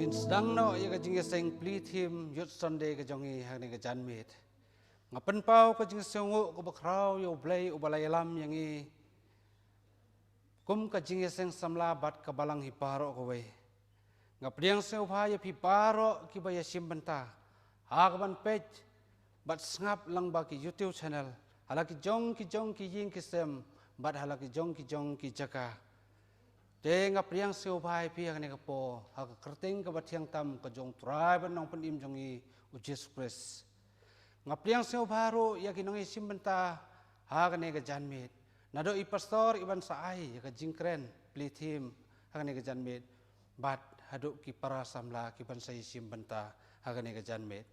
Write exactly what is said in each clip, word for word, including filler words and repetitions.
Sdang noh ïa ka jingïaseng plie thim Youth Sunday ka jong ngi ha kane ka janmiet. Nga pynpaw ka jingsngewnguh kaba khraw ïa U Blei uba la ïalam ïa ngi kum ka jingïaseng samla bad ka balang hi baroh kawei. Nga pdiang sngewbha ïa phi baroh kiba ïashim bynta ha kaban peit bad sngap lyngba ki YouTube channel ha la ki jong ki jong ki ïing ki sem bad ha la ki jong ki jong ki jaka. Te nga pdiang sngewbha ïa phi ha kane ka por ha ka kyrteng kaba thiang tam ka jong U Trai bad Nongpynim jong ngi U Jisu Khrist. Nga pdiang sngewbha ruh ïa ki nongïashim bynta ha kane ka janmiet, naduh i pastor iban sa ai ïa ka jingkren plie thim ha kane ka janmiet bad haduh ki para samla kiban sa ïashim bynta ha kane ka janmiet.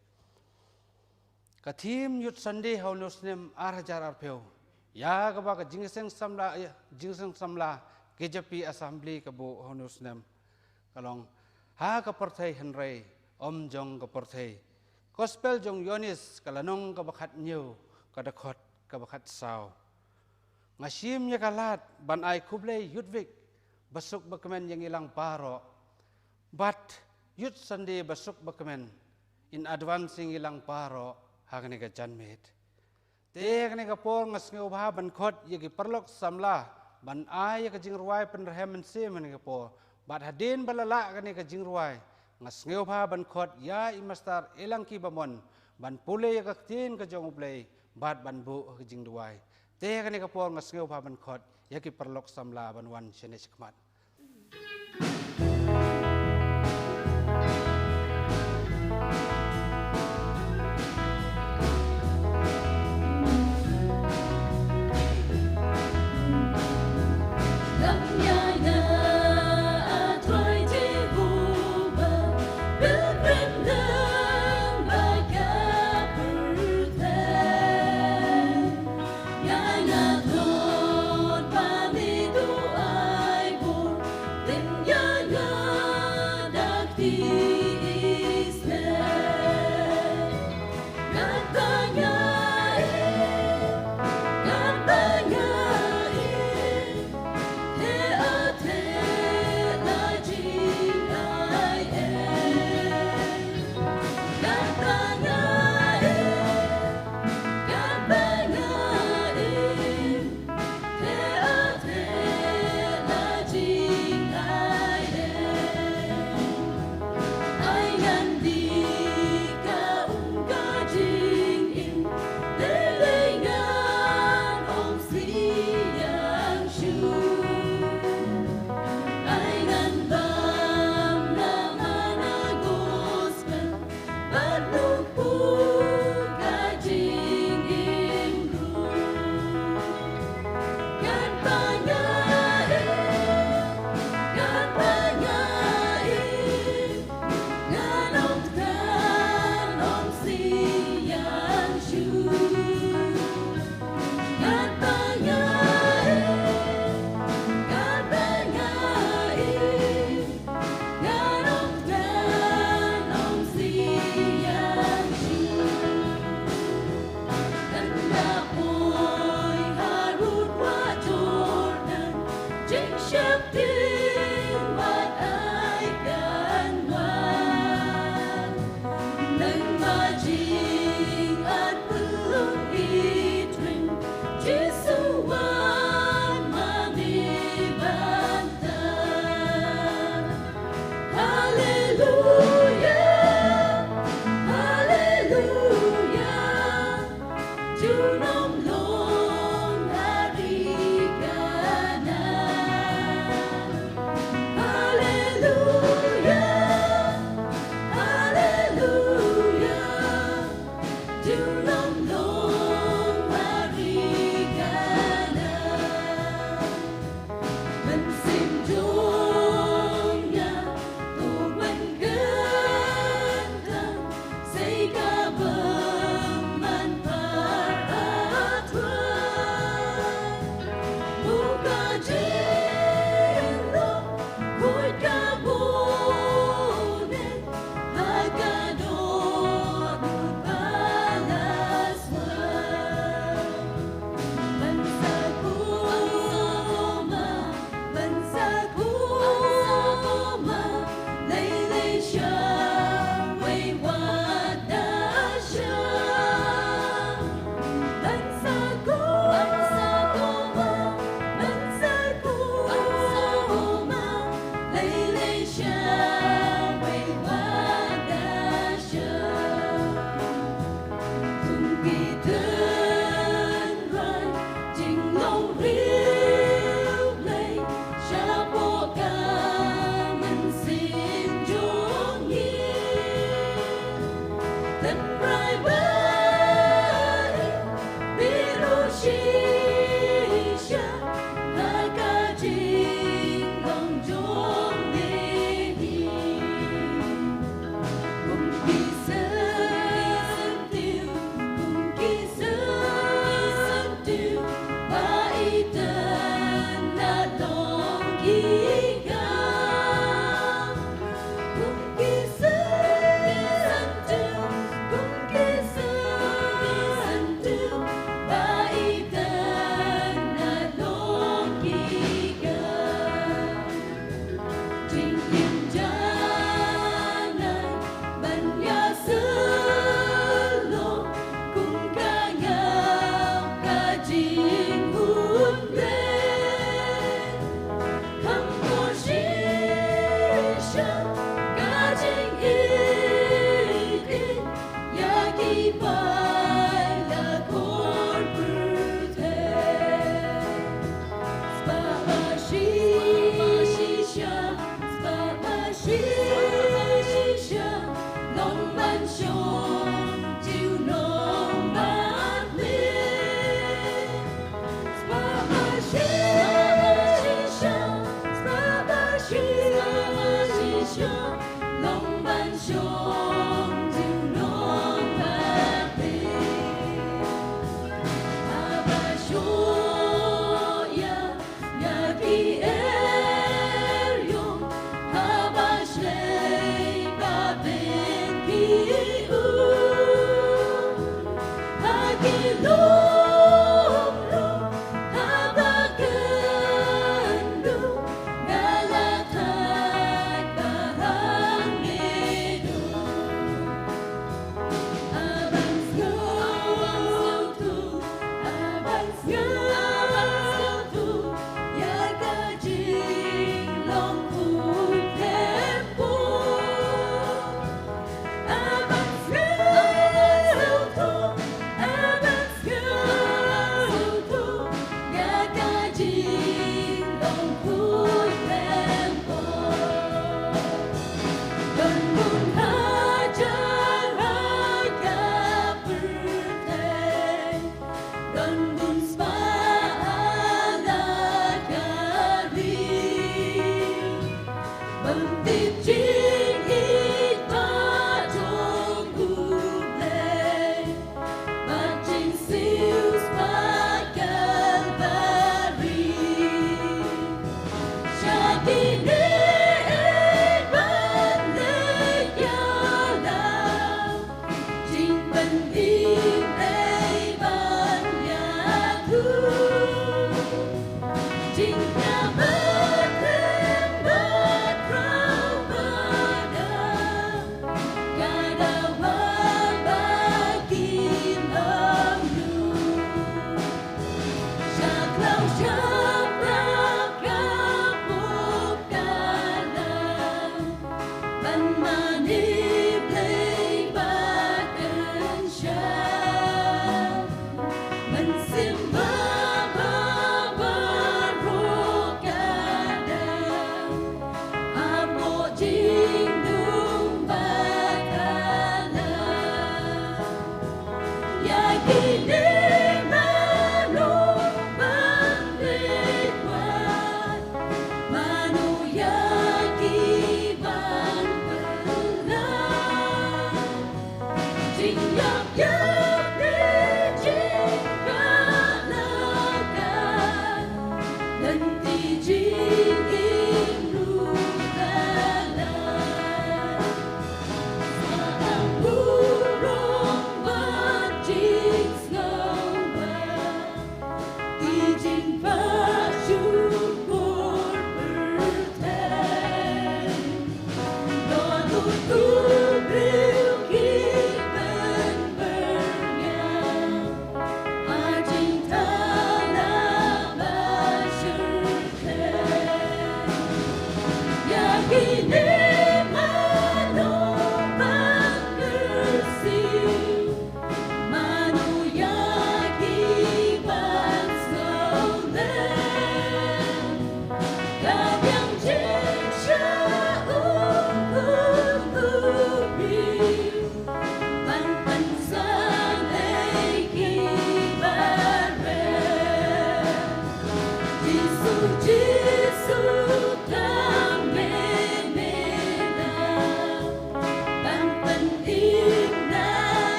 Ka thim Youth Sunday ha une u snem ar hajar arphew, ïa kaba ka jingïaseng samla, ïa, jingïaseng samla K J P Assembly ka buh ha une u snem, ka long ha ka pyrthei hynrei ym jong ka pyrthei. Gospel jong u Ïoannis ka lynnong kaba khathynñiew, ka dkhot kaba khatsaw. Nga shim ïa ka lad ban ai khublei Youth Week basuk bakmen ïa ngi lang baroh bad Youth Sunday basuk bakmen in advance ïa ngi lang baroh ha kane ka janmiet. Te ha kane ka por nga sngewbha ban khot ïa ki paralok samla ban ai ïa ka jingrwai pynrhem mynsiem ha kane ka por. Bad hadien ba la lah kane ka jingrwai, nga sngewbha ban khot ïa i Mastar Elangki Bamon ban pule ïa ka ktien ka jong U Blei bad ban buh ha ka jingduwai. Te ha kane ka por nga sngewbha ban khot ïa ki paralok samla ban wan shane shakhmat.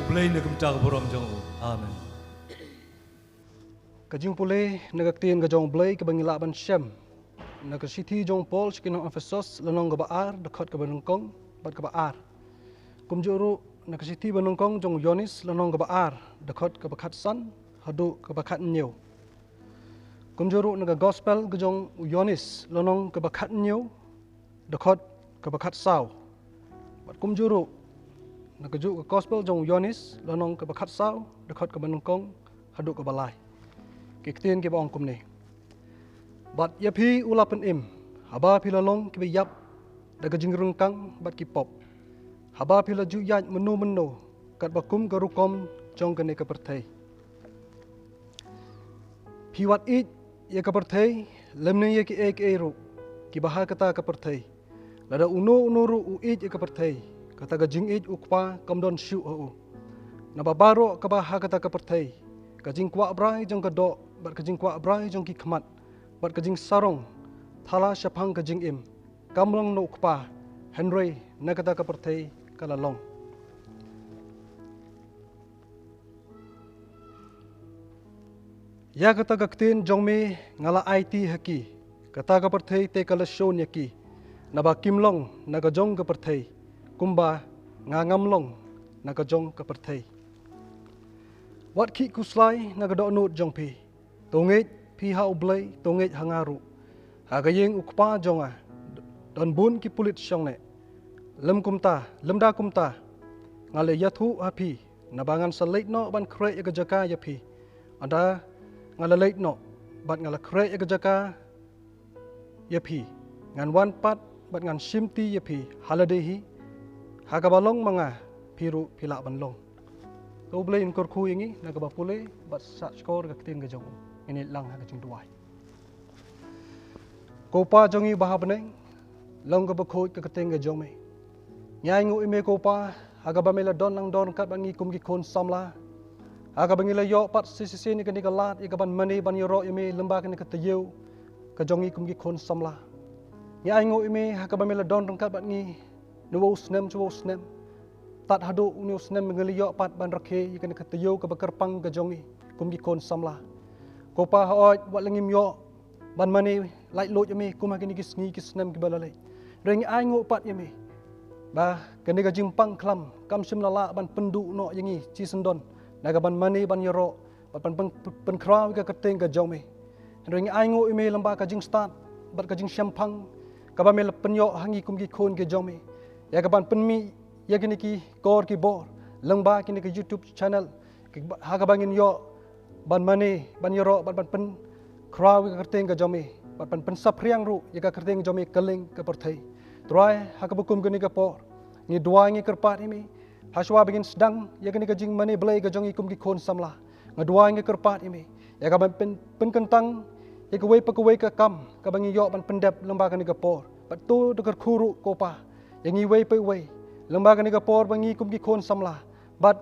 U Blei na kumta ka burom jong u. Amen. Ka jingpule na ka ktien ka jong u Blei kaba ngi lah ban shem na ka shithi jong u Paul sha ki nong Ephesos, lynnong kaba ar, dkhot kaba nyngkong bad kaba ar. Kumjuh ruh na ka shithi ba nyngkong jong u Ïoannis, lynnong kaba ar, dkhot kaba khatsan haduh kaba khathynñiew. Kumjuh ruh na ka gospel ka jong u Ïoannis, lynnong kaba khathynñiew, dkhot kaba khatsaw. Bad kumjuh ruh na kajuh ka gospel jong u Ïoannis, lynnong kaba khatsaw, dkhot kaba nyngkong haduh kaba lai. Ki ktien kiba ong kumne: Bad ïa phi u la pynim, haba phi la long kiba ïap da ka jingryngkang bad ki pop, haba phi la ju ïaid mynno mynno katba kum ka rukom jong kane ka pyrthei. Phi wat ïeit ïa ka pyrthei, lymne ïa kiei kiei ruh kiba ha kata ka pyrthei. Lada uno uno ruh u ïeit ïa ka pyrthei, kata ka jingïeit u Kpa kam don shuh ha u. Naba baroh kaba ha kata ka pyrthei, ka jingkwah brai jong ka doh, bad ka jingkwah brai jong ki khmat, bad ka jingsarong thala shaphang ka jingim, kam long na u Kpa, hynrei na kata ka pyrthei ka la long. Ïa kata ka ktien jong me nga la aiti ha ki, kata ka pyrthei te ka la shun ïa ki, naba kim long na ka jong ka pyrthei, kumba nga ngam long na ka jong ka pyrthei. Wat khih khuslai na ka dohnud jong phi. To ngeit phi ha u Blei, to ngeit ha nga ruh. Ha ka ïing u Kpa jong nga don bun ki pulit shongneh. Lym kumta, lymda kumta, nga la ïathuh ha phi, naba ngan sa leit noh ban khreh ïa ka jaka ïa phi. Ynda nga la leit noh bad nga la khreh ïa ka jaka ïa phi, ngan wan pat bad ngan shimti ïa phi ha lade hi, ha kaba long ma nga phi ruh phi lah ban long. To u Blei un kyrkhu ïa ngi na kaba pule bad sah shkor ka ktien ka jong u. Ngin ïaid lang ha ka jingduwai. Ko Pa jong ngi ba ha bneng, long kaba khuid ka kyrteng ka jong me. Ngi ainguh ïa me ko Pa, ha kaba me la don lang don ryngkat bad ngi kum ki khun samla. Ha kaba ngi la ïoh pat shisien ïa kane ka lad, ïa kaban mane ban ïaroh ïa me lyngba kane ka taïew ka jong ngi kum ki khun samla. Ngi ainguh ïa me ha kaba me la don ryngkat bad ngi na uwei u snem sha uwei u snem. Tad haduh une u snem ngi la ïoh pat ban rakhe ïa kane ka taïew kaba kyrpang ka jong ngi kum ki khun samla. Ko Pa, hooid wat la ngim ïoh ban mane laitluid ïa me kum ha kine ki sngi ki snem kiba la leit, hynrei ngi ainguh pat ïa me ba kane ka jingpang khlam kam shym la lah ban pynduh noh ïa ngi shisyndon na kaban mane ban ïaroh bad ban pyn-, pyn-, pynkhraw ïa ka kyrteng ka jong me. Hynrei ngi ainguh ïa me lyngba ka jingstad bad ka jingshemphang kaba me la pynïoh ha ngi kum ki khun ki jong me, ïa kaban pynmih ïa kine ki kor ki bor lyngba kine ki YouTube channel, ha kaba ngin ïoh ban mane ban ïaroh bad ban pynkhraw ïa ka kyrteng ka jong me bad ban pynsaphriang ruh ïa ka kyrteng jong me kylleng ka pyrthei. Trai, ha kaba kum kane ka por ngi duwai ngi kyrpad ïa me, ha shuwa ba ngin sdang ïa kane ka jingmane Blei ka jong ngi kum ki khun samla, nga duwai nga kyrpad ïa me ïa kaban pyn-, pynkyntang ïa kawei pa kawei ka kam kaba ngi ïoh ban pyndep lyngba kane ka por. Bad to da kyrkhu ruh ko Pa ïa ngi iwei pa iwei lyngba kane ka por ba ngi kum ki khun samla bad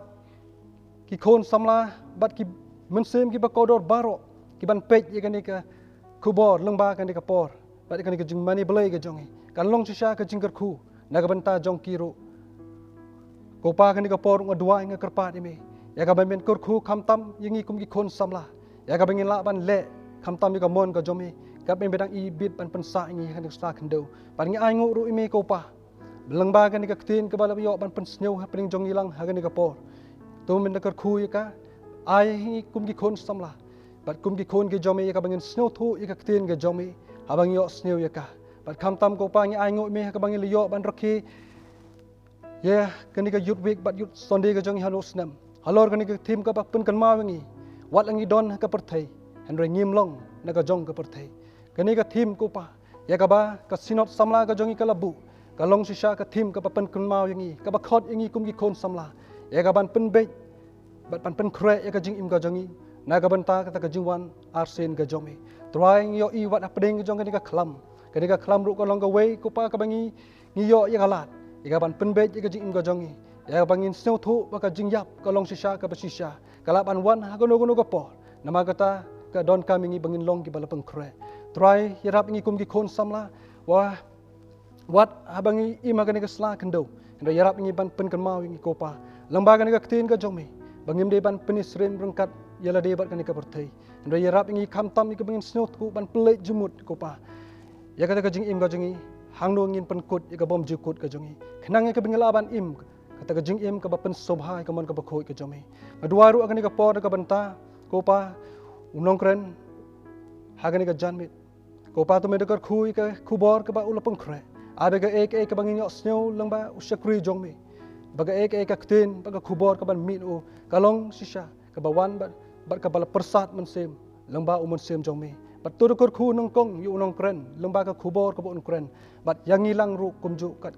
ki khun samla bad ki mynsiem kiba kordor baroh kiban peit ïa kane ka khubor lyngba kane ka por bad ïa kane ka jingmane Blei ka jong ngi, kan long shisha ka jingkyrkhu na ka bynta jong ki ruh. Ko Pa, kane ka por nga duwai nga kyrpad ïa me ïa kaban men kyrkhu khamtam ïa ngi kum ki khun samla, ïa kaban ngin lah ban leh khamtam ïa ka mon ka jong me, katba me dang ibit ban pynsah ïa ngi ha kane ka sla khyndew. Bad ngi ainguh ruh ïa me ko Pa lyngba kane ka ktien kaba la ïoh ban pynsngew hapdeng jong ngi lang ha kane ka por. To men da kyrkhu ïa ka, ai ha ngi kum ki khun samla bad kum ki khun ki jong me ïa kaban ngin sngewthuh ïa ka ktien ka jong me haba ngi ïohsngew ïa ka. Bad khamtam ko Pa ngi ainguh ïa me ha kaba ngi la ïoh ban rakhe ïa kane ka Youth Week bad Youth Sunday ka jong ngi hano snem, halor kane ka theme kaba pynkynmaw ïa ngi, wat la ngi don ha ka pyrthei hynrei ngim long na ka jong ka pyrthei. Kane ka theme ko Pa ïa kaba ka Synod samla ka jong ngi ka la buh, ka long shisha ka theme kaba pynkynmaw ïa ngi, kaba khot ïa ngi kum ki khun samla ïa kaban pynbeit bad ban pynkhreh ïa ka jingim ka jong ngi na ka bynta kata ka jingwan arsien ka jong me. Trai, ngi ïohi wat hapdeng ka jong kane ka khlam, kane ka khlam ruh ka long kawei ko Pa kaba ngi, ngi ïoh ïa ka lad ïa kaban pynbeit ïa ka jingim ka jong ngi, ïa kaban ngin sngewthuh ba ka jingïap ka long shisha kaba shisha, ka lah ban wan ha kano kano ka por. Namar kata ka donkam ïa ngi ba ngin long kiba la pynkhreh. Trai, ïarap ïa ngi kum ki khun samla, wa wat haba ngi im ha kane ka sla khyndew, hynrei ïarap ïa ngi ban pynkynmaw ïa ngi ko Pa lyngba kane ka ktien ka jong me, ba ngim dei ban pyni syriem ryngkat ïa lade bad kane ka pyrthei, hynrei ïarap ïa ngi khamtam ïa kaban ngin sngewthuh ban pynleit jingmut ko Pa ïa kata ka jingim ka jong ngi, hangno ngin pynkut ïa ka bymjukut ka jong ngi, khnang ïa kaban ngin lah ban im kata ka jingim kaba pynsngewbha ïa ka mon kaba khuid ka jong me. Nga duwai ruh ha kane ka por na ka bynta ko Pa u nongkren ha kane ka janmiet. Ko Pa, to men da kyrkhu ïa ka khubor kaba u la pynkhreh, ai ba kaei kaei kaba ngin ïohsngew lyngba u shakri jong me, ba kaei kaei ka ktien bad ka khubor kaban mih na u, ka long shisha kaba wan bad, bad kaba la pyrsad mynsiem lyngba u mynsiem jong me. Bad to da kyrkhu nyngkong ïa u nongkren lyngba ka khubor kaba un kren, bad ïa ngi lang ruh kumjuh kat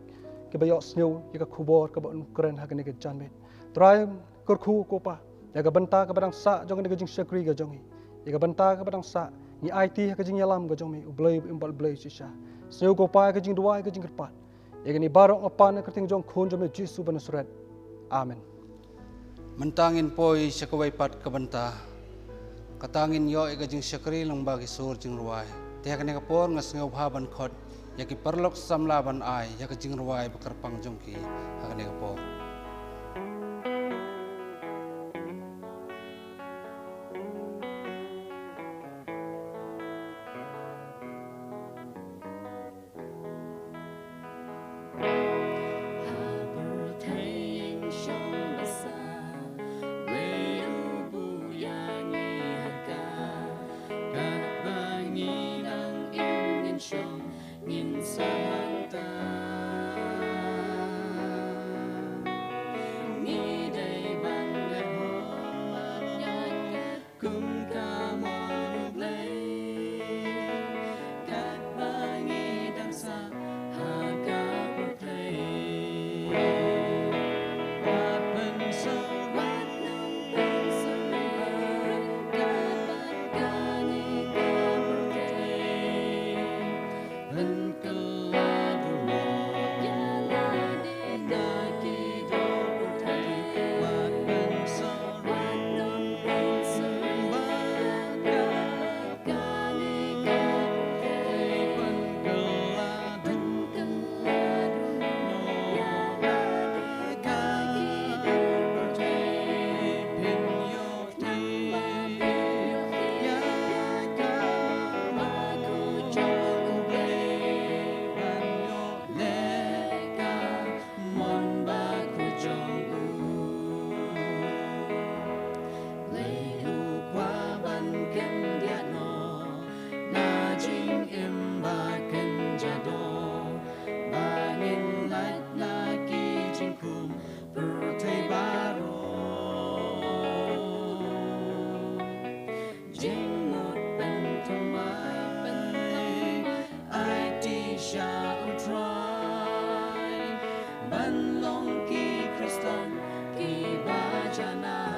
kiba ïohsngew ïa ka khubor kaba un kren ha kane ka janmiet. Trai, kyrkhu ko Pa ïa ka bynta kaba dang sah jong kane ka jingshakri ka jong ngi, ïa ka bynta kaba dang sah ngi aiti ha ka jingïalam ka jong me, U Blei uba im bad U Blei shisha. Sngew ko Pa ïa ka jingduwai ka jingkyrpad, ïa kane baroh nga pan ha ka kyrteng jong u Khun jong me Jisu ba Nasaret. Amen. Mynta ngin poi sha kawei pat ka bynta, kata ngin ïoh ïa ka jingshakri lyngba ki sur jingrwai. Te ha kane ka por nga sngewbha ban khot ïa ki paralok samla ban ai ïa ka jingrwai ba kyrpang jong ki ha kane ka por. Jingmut pynthymmai, aiti sha U Trai, ban long ki Khristan kiba janai.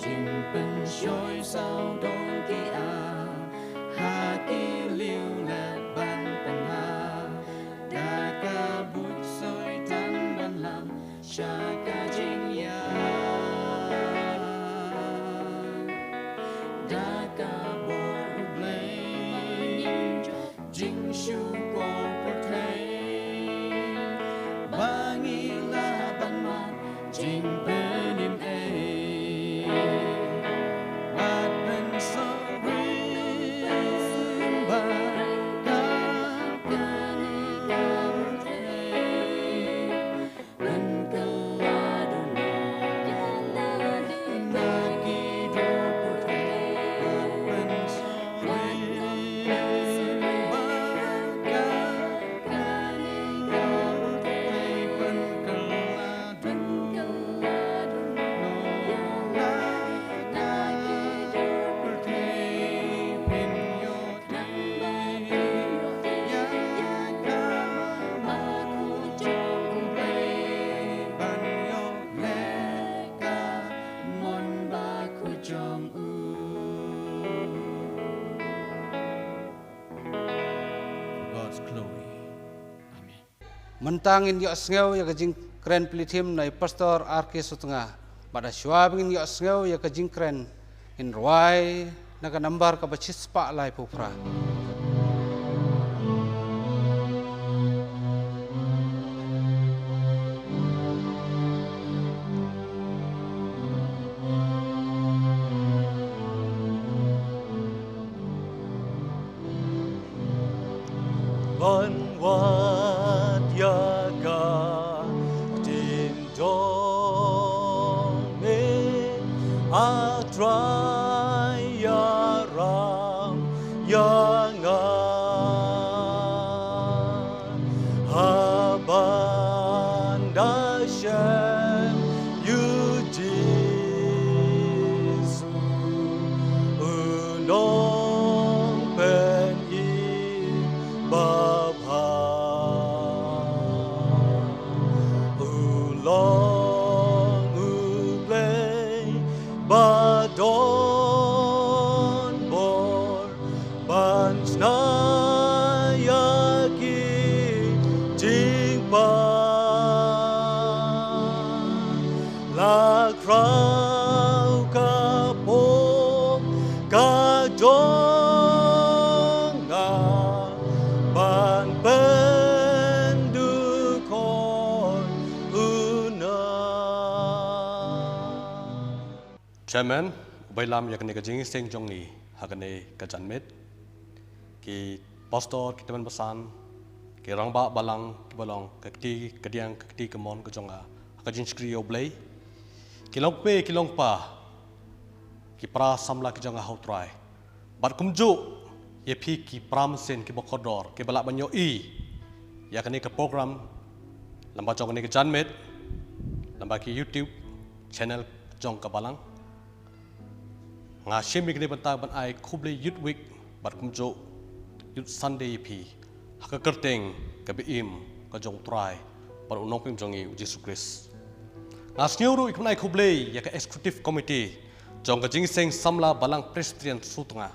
Jingpynshoi sawdong ki a, ha ki liulet ban pynha, da ka buit soitan ban lam sha ka jingïap. Da ka bor U Blei, jingshukor pyrthei, ba ngi lah ban mad jingpynim ei. Bad pynsyriem bad ka kane ka pyrthei. God's glory. Amen. Mynta ngin ïohsngew ïa ka jingkren pynlithim na i Pastor R K Sutnga. Bad shuwa ba ngin ïohsngew ïa ka jingkren, ngin rwai na ka nambar kaba shispah laiphew phra. Ban wad ïa ka ktien jong me, A Trai, ïaram ïa nga. Haba nga da shem ïa u Jisu, u nongpynim babha. U long U Blei ba don bor ban shna ïa ki jingpang. La khraw ka pop ka jong nga ban pyndukor u na. Chairman, u Bailam ïa kane ka jingïaseng jong ngi ha kane ka janmiet. Ki pastor, ki tymmen basan, ki rangbah balang kiba long ka kti ka diang, ka kti ka mon ka jong nga ha ka jingshakri ïa U Blei. Ki longkmie ki longkpa, ki para samla ki jong nga ha U Trai. Bad kumjuh ïa phi ki para mynsiem kiba kordor kiba lah ban ïohi ïa kane ka program lyngba jong kane ka janmiet, lyngba ki YouTube channel jong ka balang. Nga shim ïa kane ka bynta ban ai khublei Youth Week bad kumjuh Youth Sunday ïa phi ha ka kyrteng kaba im ka jong U Trai bad U Nongpynim jong ngi U Jisu Khrist. Nga sngew ruh ïa ka ban ai khublei ïa ka Executive Committee jong ka Jingïaseng Samla Balang Presbyterian Sutnga,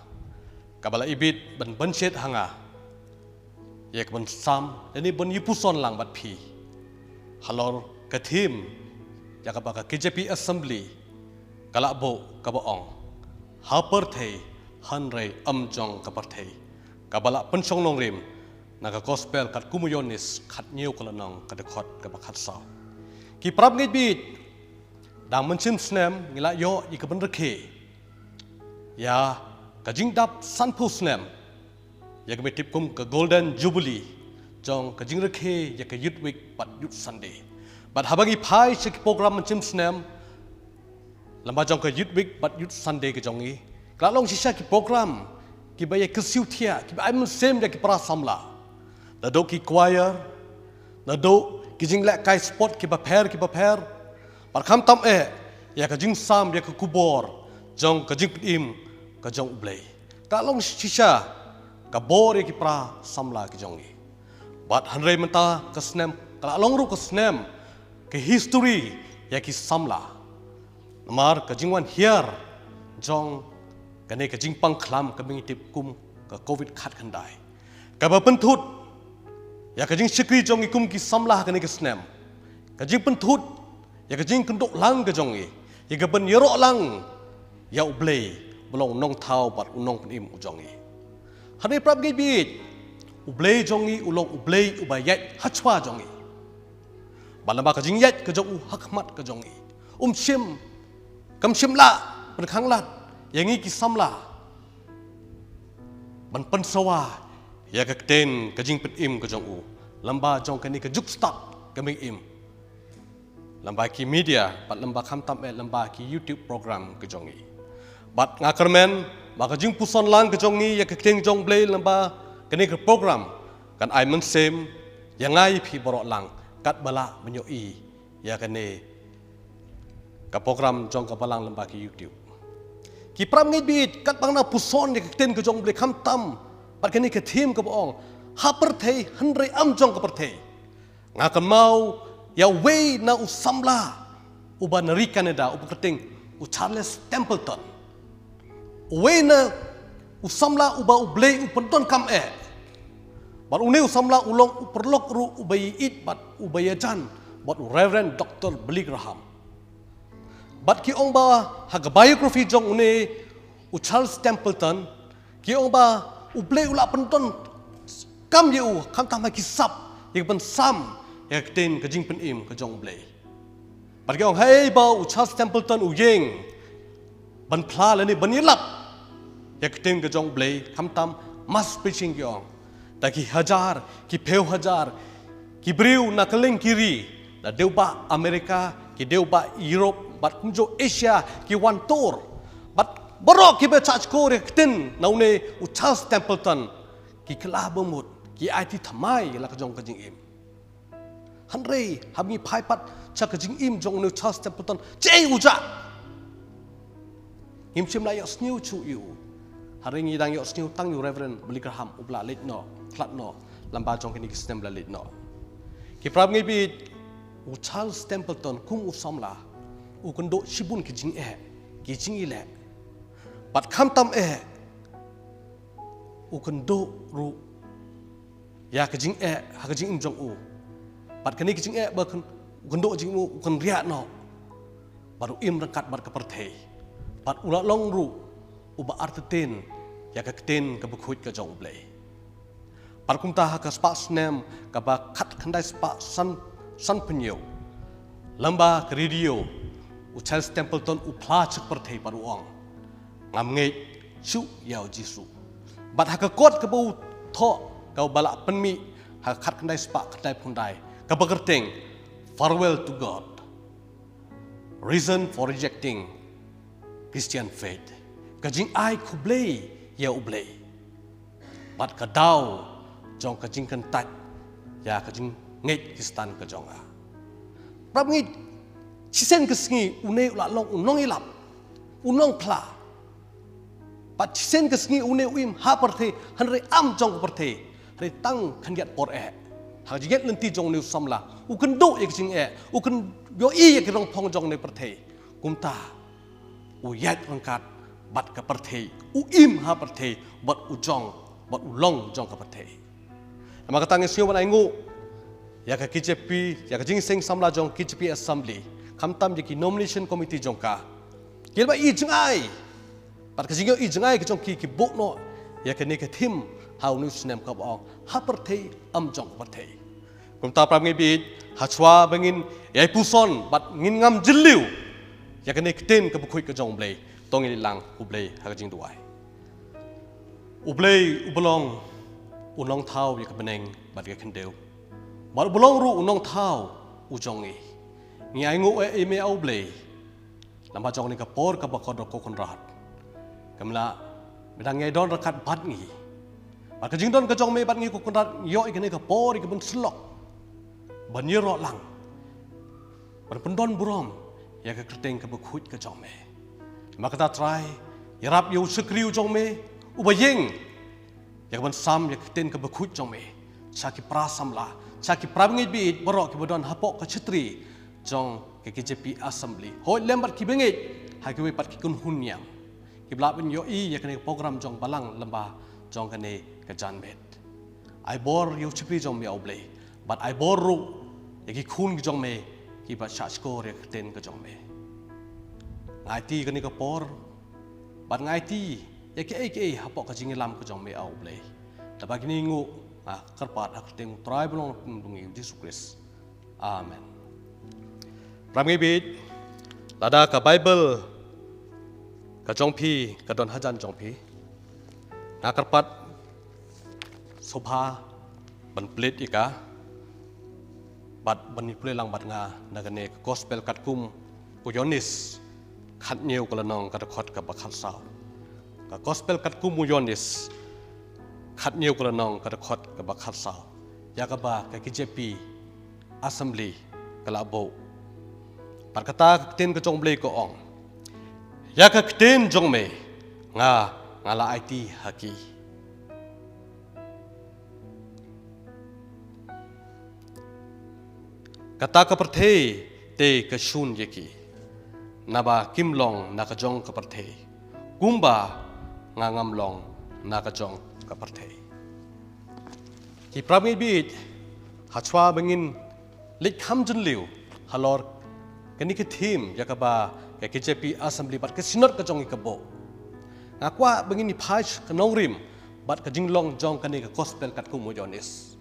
kaba la ibit ban pynshitom ha nga ïa ka ban sam lane ban ïa puson lang bad phi halor ka theme ïa kaba ka K J P Assembly ka la buh, kaba ong: Ha pyrthei hynrei ym jong ka pyrthei, kaba la pynshong nongrim na ka Gospel katkum u Ïoannis khathynñiew ka lynnong, ka dkhot kaba khatsaw. Ki para bangeit baieit, dang mynsiem snem ngi la ïoh ïa ka ban rakhe ïa ka jingdap sanphew snem ïa kaba tip kum ka Golden Jubilee jong ka jingrakhe ïa ka Youth Week bad Youth Sunday. Bad haba ngi phai sha ki program mynsiem snem lyngba jong ka Youth Week bad Youth Sunday ka jong ngi, ka la long shisha ki program kiba ïa kyrsiew thiah, kiba ai mynsiem ïa ki para samla. Naduh ki choir, naduh ki jinglehkai sport kiba pher kiba pher, bad khamtam eh ïa ka jingsam ïa ka khubor jong ka jingpynim ka jong U Blei. Ka long shisha ka bor ïa ki para samla ki jong ngi. Bad hynrei mynta ka snem ka la long ruh ka snem ka history ïa ki samla. Namar ka jingwan hiar jong kane ka jingpang khlam kaba ngi tip kum ka Covid khatkhyndai, kaba pynthut ïa ka jingshakri jong ngi kum ki samla ha kane ka snem, ka jingpynthut ïa ka jingkynduh lang ka jong ngi ïa ka ban ïaroh lang ïa U Blei ba long U Nongthaw bad U Nongpynim u jong ngi. Hynrei para bangeit baieit, U Blei jong ngi u long U Blei uba ïaid hashwa jong ngi. Bad lyngba ka jingïaid ka jong u ha khmat ka jong ngi, um shym, kam shym lah ban khanglad ïa ngi ki samla ban pynsawa ïa ka ktien ka jingpynim ka jong u lyngba jong kane ka juk stad kaba ngi im lyngba ki media, bad lyngba khamtam eh lyngba ki YouTube program ka jong ngi. Bad nga kyrmen ba ka jingpuson lang ka jong ngi ïa ka ktien jong U Blei lyngba kane ka program kan ai mynsiem ïa nga ïa phi baroh lang katba lah ban ïohi ïa kane ka program jong ka balang lyngba ki YouTube. Ki para bangeit baieit, katba nga puson ïa ka ktien ka jong U Blei khamtam bad kane ka theme kaba ong: Ha pyrthei hynrei ym jong ka pyrthei, nga kynmaw ïa uwei na u samla uba na ri Canada uba kyrteng u Charles Templeton. Uwei na u samla uba U Blei u pyndonkam eh. Bad une u samla u long u paralok ruh uba ïeit bad uba ïajan bad u Reverend Doctor Billy Graham. Bad ki ong ba ha ka biography jong une u Charles Templeton, ki ong ba U Blei u la pyndonkam ïa u khamtam ha ki sap ïa ka ban sam ïa ka ktien ka jingpynim ka jong U Blei. Bad ki ong haba u Charles Templeton u ïeng ban phla lane ban ïalap ïa ka ktien ka jong U Blei, khamtam mass preaching ki ong, da ki hajar ki phew hajar ki briew na kylleng ki ri, na dewbah America, ki dewbah Europe bad kumjuh Asia ki wan tur. Bad baroh kiba shah shkor ïa ka ktien na une u Charles Templeton ki kylla bamut, ki aiti thymmai la ka jong ka jingim. Hynrei haba ngi phai pat sha ka jingim jong une u Charles Templeton, shaei u jah? Ngim shym la ïohsngew shuh ïa u. Hynrei ngi dang ïohsngew tang ïa u Reverend Billy Graham uba la leit noh, khlad noh lyngba jong kine ki snem ba la leit noh. Ki para bangeit baieit, u Charles Templeton kum u samla u kynduh shibun ki jingeh, ki jingïaleh. Bad khamtam eh, u kynduh ruh ïa ka jingeh ha ka jingim jong u. Bad kane ka jingeh ba u kynduh ha jingim u, u kynriah noh bad u im ryngkat bad ka pyrthei. Bad u la long ruh uba artatien ïa ka ktien kaba khuid ka jong U Blei. Bad kumta ha ka spah snem kaba khatkhyndai spah san, sanphew hynñiew, lyngba ka radio, u Charles Templeton u phla sha ka pyrthei bad u ong: Ngam ngeit shuh ïa u Jisu. Bad ha ka kot kaba u thoh, kaba la pynmih ha ka khatkhyndai spah khyndaiphew khyndai, kaba kyrteng Farewell to God, Reason for Rejecting Christian Faith, ka jingai khublei ïa U Blei bad ka daw jong ka jingkyntait ïa ka jingngeit Khristan ka jong nga. Prap ngeit, shisien ka sngi une u la long u nongïalap, u nongphla. Bad shisien ka sngi une u im ha pyrthei, hynrei am jong ka pyrthei, hynrei tang khyndiat por eh. Ha ka jingïaid lynti jong une u samla, u kynduh ïa ka jingeh, u kynduh ïa ka rongphong jong une u pyrthei. Kumta u ïaid ryngkat bad ka pyrthei, u im ha pyrthei, bad u jong, bad u long jong ka pyrthei. Namar kata ngi sngew ban ainguh ïa ka K J P, ïa ka Jingïaseng Samla jong K J P Assembly, khamtam ïa ki nomination committee jong ka, ki la ba i jngai bad ka jingïohi jngai ka jong ki, ki buh noh ïa kane ka theme ha une u snem, kaba ong ha pyrthei, am jong ka pyrthei. Kumta prap ngeit bit, ha shuwa ba ngin ïai puson bad ngin ngam jylliew ïa kane ka ktien kaba khuid ka jong U Blei, to ngin ïalang ha U Blei ha ka jingduwai. U Blei uba long u nongthaw ïa ka bneng bad ka khyndew, bad uba long ruh u nongthaw u jong ngi, ngi ainguh ïa me, A U Blei, namar jong kane ka por kaba kordor, ko Kynrad, kaba me la, me dang ïai don ryngkat bad ngi. Bad ka jingdon ka jong me bad ngi, ko Kynrad, ngi ïoh ïa kane ka por, ïa ka ban syllok, ban ïaroh lang, ban pyndon burom ïa ka kyrteng kaba khuid ka jong me. Namar kata Trai, ïarap ïa u shakri u jong me uba ïeng ïa ka ban sam ïa ka ktien kaba khuid jong me sha ki para samla, sha ki para bangeit baieit baroh kiba don hapoh ka shatri jong ka K J P Assembly, hooid lem bad ki bangeit ha kiwei pat ki kynhun niam kiba lah ban ïohi ïa kane ka program jong Balang Lyngba jong kane ka janmiet. Ai bor ïa u shakri jong me, A U Blei, bad ai bor ruh ïa ki khun ki jong me kiba shahshkor ïa ka ktien ka jong me. Nga aiti kane ka por bad nga aiti ïa kiei kiei hapoh ka jingïalam ka jong me, A U Blei. Te ba kine nguh, nga kyrpad ha ka kyrteng U Trai ba long Nongpynim jong ngi, U Jisu Khrist. Amen. Para bangeit baieit, lada ka Baibl ka jong phi ka don hajan jong phi, nga kyrpad sngewbha ban plie ïa ka bad ban ïa pule lang bad nga na kane ka Gospel katkum u Ïoannis, khathynñiew ka lynnong, ka dkhot kaba khatsaw. Ka Gospel katkum u Ïoannis, khathynñiew ka lynnong, ka dkhot kaba khatsaw, ïa kaba ka K J P Assembly ka la buh. Bad kata ka ktien ka jong U Blei ka ong: Ïa ka ktien jong me nga, nga la aiti ha ki. Kata ka pyrthei te ka shun ïa ki, naba kim long na ka jong ka pyrthei, kumba nga ngam long na ka jong ka pyrthei. Ki para bangeit baieit, ha shuwa ba ngin leit kham jylliew halor kane ka theme ïa kaba ka K J P Assembly bad ka Synod ka jong ngi ka buh, nga kwah ba ngin ïa phai sha ka nongrim bad ka jinglong jong kane ka Gospel katkum u Ïoannis.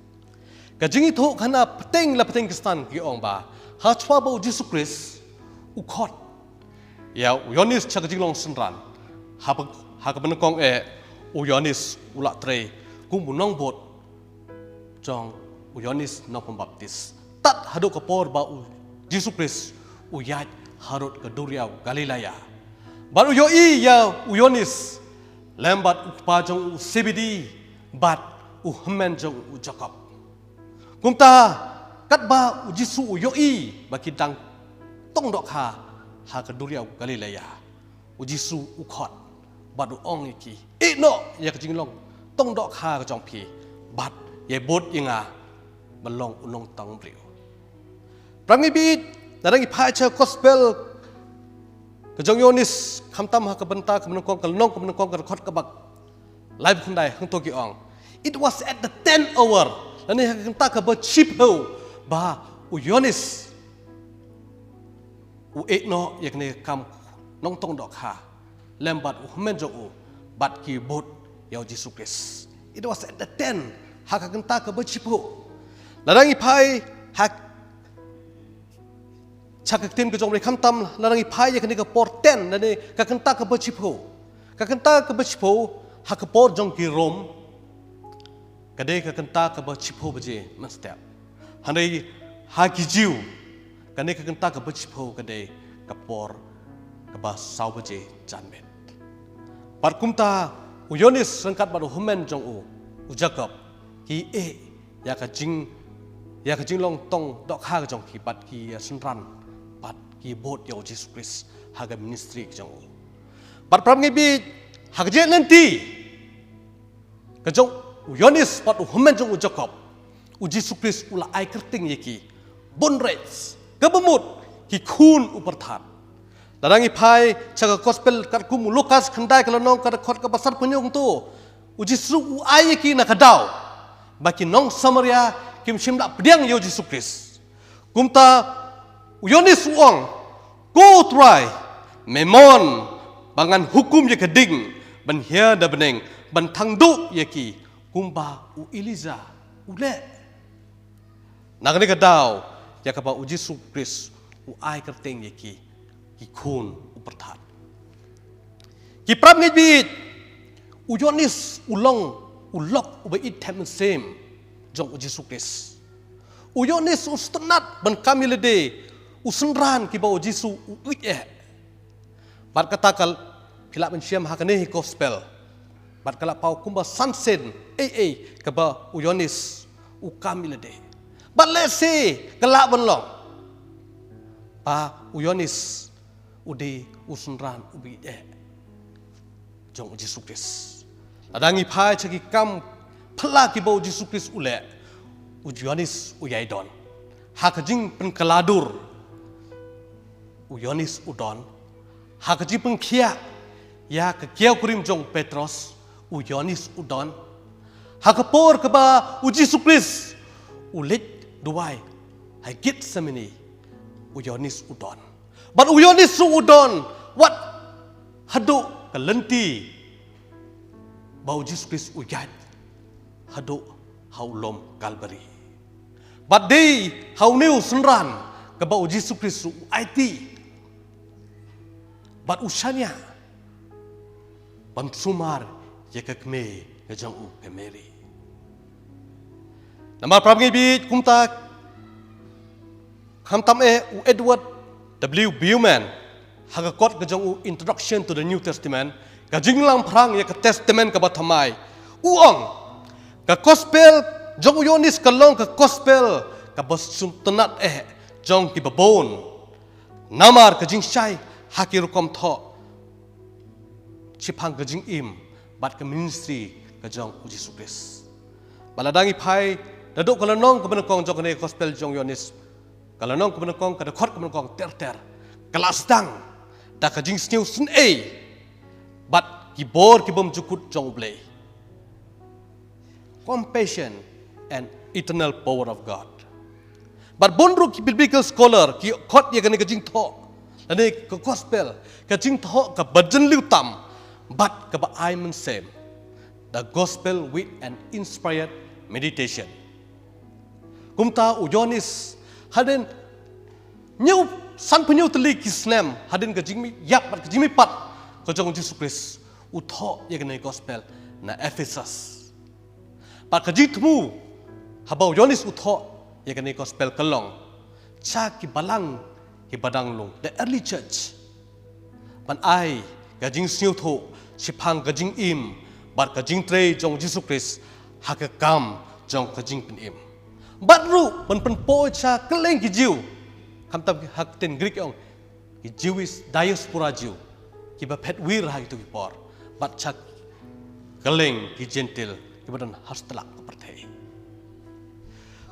Ka jingithuh khana pateng la pateng Khristan ki ong ba ha shuwa ba u Jisu Khrist u khot ïa u Ïoannis sha ka jinglong synran, ha ba, ha kaba nyngkong eh u Ïoannis u la trei kum u nongbud jong u Ïoannis Nongpynbaptis, tad haduh ka por ba u Jisu Khrist u ïaid harud ka duriaw Galilea. Bad u ïohi ïa u Ïoannis lem bad u kpa jong u Sebedi bad u hynmen jong u Jakob. Kumta katba u Jisu u ïohi ba ki dang tong dohkha ha ka duriaw Galilea, u Jisu u khot bad u ong ïa ki: Ïeh noh ïa ka jinglong tong dohkha ka jong phi bad ïa bud ïa nga ban long u nongtang briew. Para bangeit baieit, lada ngi phai sha Gospel ka jong u Ïoannis, khamtam ha ka bynta kaba nyngkong, ka lynnong kaba nyngkong, ka dkhot kaba laiphew khyndai, hangto ki ong: It was at the tenth hour, lane ha ka kynta kaba shiphew, ba u Ïoannis u ïeh noh ïa kane ka kam nongtong dohkha lem bad u hynmen jong u, bad ki bud ïa u Jisu Khrist. It was at the tenth, ha ka kynta kaba shiphew. Lada ngi phai ha sha ka ktien ka jong U Blei, khamtam lada ngi phai ïa kane ka por ten, lane ka kynta kaba shiphew, Ka kynta kaba shiphew ha ka por jong ki Rom, ka dei ka kynta kaba shiphew baje mynstep. Hynrei ha ki Jiw, kane ka kynta kaba shiphew ka dei ka por kaba saw baje janmiet. Bad kumta u Ïoannis ryngkat bad u hynmen jong u, u Jakob, ki ïeh ïa ka jing, ïa ka jinglong tong dohkha ka jong ki bad ki ïa synran bad ki bud ïa u Jisu Khrist ha ka ministry ka jong u. Bad para bangeit, ha ka jingïaid lynti ka jong u Ïoannis bad u hynmen jong u Jakob, u Jisu Khrist u la ai kyrteng ïa ki, bun reit, kaba mut, ki khun u pyrthat. Lada ngi phai sha ka gospel katkum u Lukas khyndai ka lynnong ka dkhot kaba sanphew hynñiew, kumto u Jisu u ai ïa ki na ka daw ba ki nong Samaria kim shym la pdiang ïa u Jisu Khrist. Kumta u Ïoannis u ong, Ko Trai, me mon ba ngan hukum ïa ka ding ban hiar da bneng, ban thang duh ïa ki, kumba u Elijah u leh. Na kane ka daw ïa kaba u Jisu Khrist u ai kyrteng ïa ki, ki khun u pyrthat. Ki para bangeit, u Ïoannis u long u lok uba ïeit thep mynsiem jong u Jisu Khrist. U Ïoannis u sngewtynnad ban kam ïa lade, u synran kiba u Jisu u ïeit eh. Bad kata ka phi lah ban shem ha kane ka gospel. Bad ka la paw kumba san sien ei ei kaba u Ïoannis u kam ïa lade. Bad lehse ka lah ban long ba u Ïoannis u dei u synran uba ïeit eh jong u Jisu Khrist. Lada ngi phai sha ki kam phylla kiba u Jisu Khrist u leh, u Ïoannis u ïai don. Ha ka jingpynkylla dur, u Ïoannis u don. Ha ka jingpynkhiah ïa ka kiaw kurim jong u Petros, u Ïoannis u don. Ha ka por kaba u Jisu Khrist u leit duwai ha Gethsemane, u Ïoannis u don. Bad u Ïoannis ruh u don wat haduh ka lynti ba u Jisu Khrist u ïaid haduh ha u lum Kalbari. Bad dei ha une u synran kaba u Jisu Khrist u aiti bad u shaniah ban sumar ïa ka kmie ka jong u ka Mary. Namar para bangeit, kumta khamtam eh u Edward W. Beeman ha ka kot ka jong u Introduction to the New Testament, ka jinglamphrang ïa ka Testament kaba thymmai, u ong, ka gospel jong u Ïoannis ka long ka gospel kaba sngewtynnad eh jong kiba bun. Namar ka jingshai ha ki rukom thoh shaphang ka jingim bad ka ministry ka jong u Jisu Khrist. Bad lada ngi phai naduh ka lynnong kaba nyngkong jong kane ka gospel jong u Ïoannis, ka lynnong kaba nyngkong, ka dkhot kaba nyngkong ter ter, ka la sdang da ka jingsngewsynei bad ki bor ki bymjukut jong U Blei. Compassion and eternal power of God. Bad bun ruh ki biblical scholar ki khot ïa kane ka jingthoh, kane ka gospel, ka jingthoh kaba jylliew tam bad kaba ai mynsiem, the gospel with an inspired meditation. Kumta u Ïoannis, hadien hynñiew, sanphew hynñiew tylli ki snem hadien ka jingmih ïap bad ka jingmihpat ka jong u Jisu Khrist, u thoh ïa kane ka gospel na Ephesus. Bad ka jingthmu haba u Ïoannis u thoh ïa kane ka gospel ka long sha ki balang kiba dang lung, the early church, ban ai ka jingsngewthuh shaphang ka jingim bad ka jingtrei jong u Jisu Khrist ha ka kam jong ka jingpynim. Bad ruh ban pynpoi sha kylleng ki Jiw, khamtam ha ka ktien Greek ong ki Jewish diaspora Jiw, kiba phet wir ha kito ki por, bad sha kylleng ki Jentil kiba don ha satlak ka pyrthei.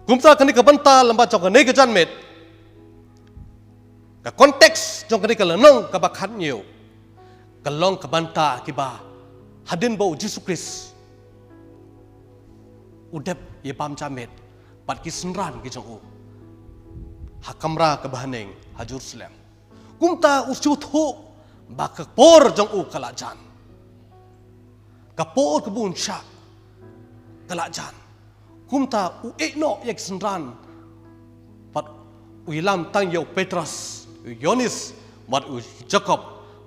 Kumta kane ka bynta lem bad jong kane ka janmiet, ka context jong kane ka lynnong kaba khathynñiew ka long ka bynta kiba hadien ba u Jisu Khrist u dep ïa bam janmiet bad ki synran ki jong u ha kamra kaba ha ning ha Jerusalem. Kumta u sngewthuh ba ka por jong u ka la jan. Ka por kaba un shah ka la jan. Kumta u ïehnoh ïa ki synran bad u ïalam tang ïa u Petros, u Ïoannis, bad u Jakob,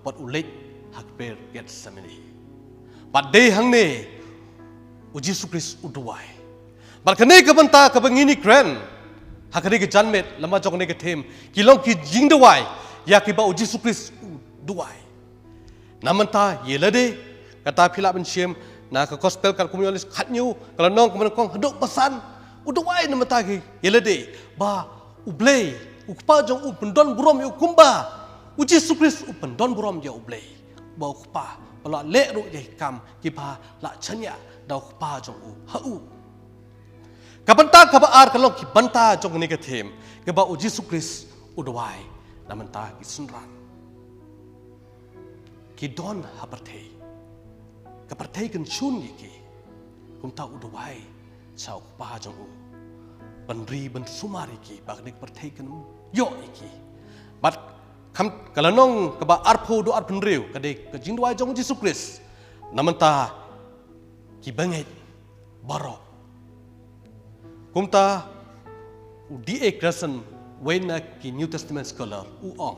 bad u leit ha kper Gethsemane. Bad dei hangne u Jisu Khrist u duwai. Bad kane ka bynta kaba ngin ïakren ha kane ka janmiet lama jong kane ka theme, ki long ki jingduwai ïa kiba u Jisu Khrist u duwai. Na mynta ïa lade, kata phi lah ban shem na ka gospel katkum u Ïoannis khathynñiew, ka lynnong kaba nyngkong haduh ba san, u duwai na mynta ki ïa lade ba U Blei, U Kpa jong u, u pyndon burom ïa u kumba u Jisu Khrist u pyndon burom ïa U Blei, ba U Kpa ba la leh ruh ïa ki kam kiba la shaniah da U Kpa jong u ha u. Ka bynta kaba ar ka long ki bynta jong kane ka theme, kaba u Jisu Khrist u duwai na mynta ki synran. Ki don ha pyrthei, ka pyrthei kan shun ïa ki, kumta u duwai sha U Kpa jong u ban ri ban sumar ïa ki, ba kane ka pyrthei kan ïoh ïa ki. Bad kham, ka lynnong kaba arphew haduh arphew hynriew ka dei ka jingduwai jong u Jisu Khrist na mynta ki bangeit baroh. Kumta u D A Carson, uwei na ki New Testament scholar, u ong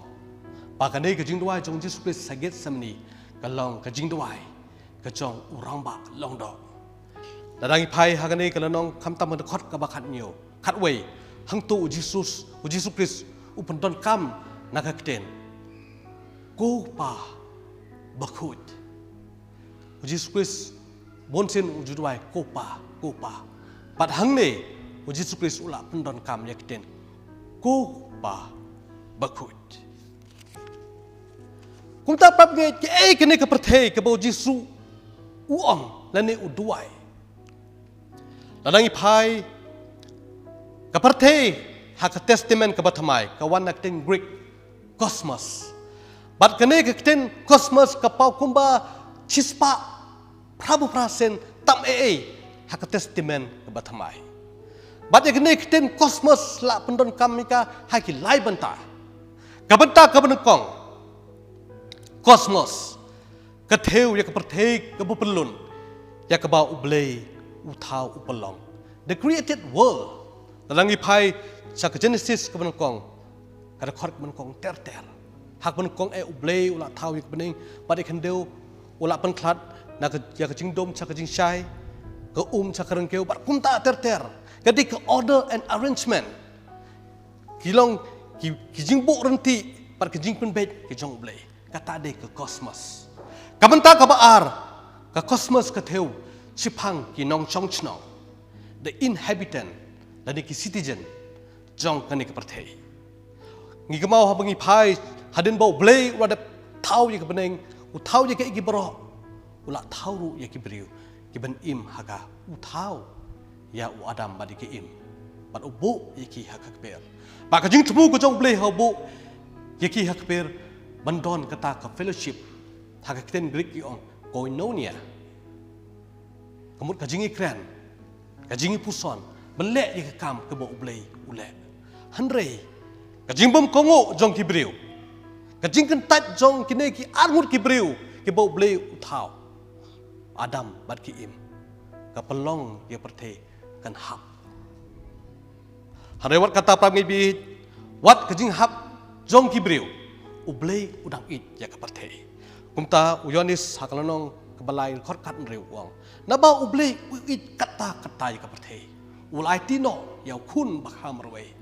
ba kane ka jingduwai jong u Jisu Khrist ha Gethsemane ka long ka jingduwai ka jong u rangbah lyngdoh. Lada ngi phai ha kane ka lynnong khamtam ka dkhot kaba khathynñiew, khatwei, hangto u Jisu, u Jisu Khrist u pyndonkam na ka ktien, "Ko Pa bakhuid." U Jisu Khrist bunsien u ju duwai, "Ko Pa, ko Pa." Bad hangne u Jisu Khrist u la pyndonkam ïa ka ktien, "Ko Pa bakhuid." Kumta pap ngi, kaei kane ka pyrthei kaba u Jisu u ong lane u duwai? Lada ngi phai, ka pyrthei ha ka Testament kaba thymmai ka wan na ka ktien Greek, cosmos. Bad kane ka ktien cosmos ka paw kumba shispah phraphew phra sien tam ei ei ha ka Testament kaba thymmai. Bad ïa kane ka ktien cosmos la pyndonkam ïa ka ha ki lai bynta. Ka bynta kaba nyngkong, cosmos, ka thew ïa ka pyrthei kaba pyllun, ïa kaba U Blei u thaw u pynlong. The created world. Lada ngi phai sha ka Genesis kaba nyngkong, ka dkhot kaba nyngkong ter ter. Ha kaba nyngkong eh U Blei u la thaw ïa ka bneng bad ïa ka khyndew, u la pynkhlad na ka, ïa ka jingdum sha ka jingshai, ka um sha ka ryngkew, bad kumta ter ter. Ka dei ka order and arrangement. Ki long ki, ki jingbuh ryntih bad ki jingpynbeit ki jong U Blei. Kata dei ka cosmos. Ka bynta kaba ar, ka cosmos ka thew shaphang ki nongshong shnong, the inhabitant, lane ki citizen jong kane ka pyrthei. Ngi kynmaw haba ngi phai, hadien ba U Blei u la dep thaw ïa ka bneng, u thaw ïa kiei kiei baroh, u la thaw ruh ïa ki briew kiban im ha ka. U thaw ïa u Adam bad ïa ka Im, bad u buh ïa ki ha ka kper. Bad ka jingthmu ka jong U Blei ha u buh ïa ki ha ka kper ban don kata ka fellowship, ha ka ktien Greek ki ong koinonia. Ka mut ka jingïakren, ka jingïapuson ban leh ïa ka kam kaba U Blei u leh. Hynrei ka jingbymkohnguh jong ki briew, ka jingkyntait jong kine ki arngut ki briew kiba U Blei u thaw, Adam bad ki Im, ka pynlong ïa ka pyrthei kan hap. Hynrei wat kata pyrshah ngi bit, wat ka jinghap jong ki briew, U Blei u dang ïeit ïa ka pyrthei. Kumta u Ïoannis ha ka lynnong kaba lai, dkhot khathynriew u ong, naba U Blei u ïeit katta katta ïa ka pyrthei, u la aiti noh ïa u Khun bakha marwei.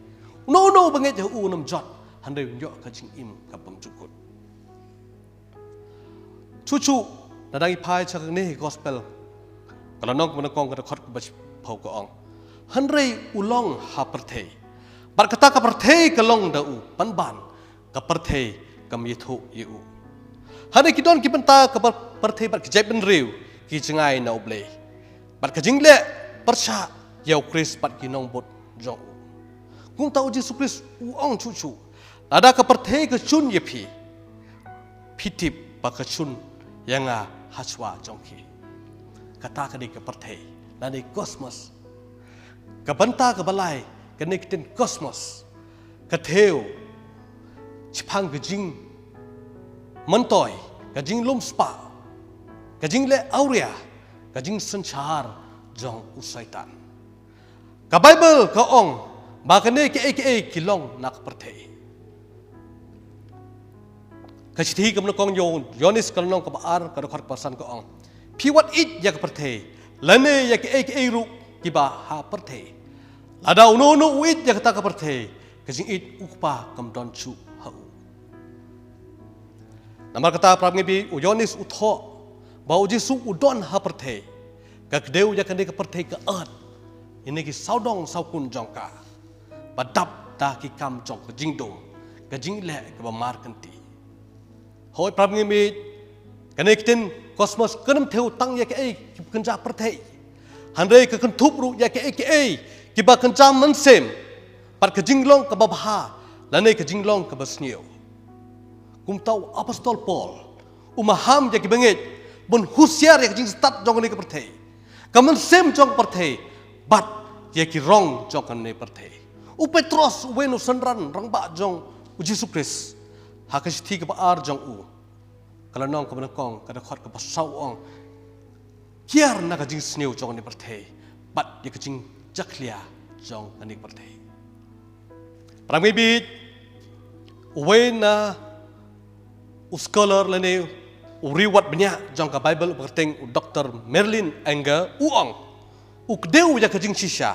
Uno uno uba ngeit ha u un ym jot, hynrei un ïoh ka jingim ka bymjukut. Shuh shuh, lada ngi phai sha kane ka gospel, ka lynnong kaba nyngkong, ka dkhot kaba shiphew ka ong, hynrei u long ha pyrthei, bad kata ka pyrthei ka long da u, pynban ka pyrthei kam ïathuh ïa u. Hynrei ki don ki bynta kaba pyrthei bad ki jaitbynriew ki jngai na U Blei, bad ka jingleh pyrshah ïa U Khrist bad ki nongbud jong u. Kumta u Jisu Khrist u ong shuh shuh, lada ka pyrthei ka shun ïa phi, phi tip ba ka shun ïa nga ha shuwa jong ki. Kata ka dei ka pyrthei, lane cosmos. Ka bynta kaba lai, kane ka ktien cosmos ka thew shaphang ka jingmyntoi, ka jinglum spah, ka jingleh awria, ka jingsynshar jong u Soitan. Ka Baibl ka ong ba kane kiei kiei ki long na ka pyrthei. Ka shithi kaba nyngkong jong u Ïoannis ka lynnong kaba ar ka dkhot kaba san ka ong: Phi wat ïeit ïa ka pyrthei, lane ïa kiei kiei ruh kiba ha pyrthei. Lada uno uno u ïeit ïa kata ka pyrthei, ka jingïeit u Kpa kam don shuh ha u. Namar kata para bangeit, u Ïoannis u thoh ba u Jisu u don ha pyrthei, ka kdew ïa kane ka pyrthei ka ot, ïa kine ki sawdong sawkun jong ka, ba dap da ki kam jong ka jingdum, ka jingleh kaba markynti. Hooid para bangeit, kane ka ktien cosmos kam thew tang ïa kiei kiba kynja pyrthei, hynrei ka kynthup ruh ïa kiei kiei kiba kynja mynsiem, bad ka jinglong kaba bha lane ka jinglong kaba sniew. Kumta u apostol Paul u maham ïa ki bangeit ban husiar ïa ka jingstad jong kane ka pyrthei, ka mynsiem jong ka pyrthei, bad ïa ki rong jong kane ka pyrthei. U Petros, uwei na u synran rangbah jong u Jisu Khrist, ha ka shithi kaba ar jong u, ka lynnong kaba nyngkong ka dkhot kaba saw, u ong: Kiar na ka jingsniew jong kane ka pyrthei bad ïa ka jingjakhlia jong kane ka pyrthei. Para bangeit, uwei na u scholar lane u riewad bniah jong ka Baibl uba kyrteng u Doktor Merlin Engle u ong: U kdew ïa ka jingshisha,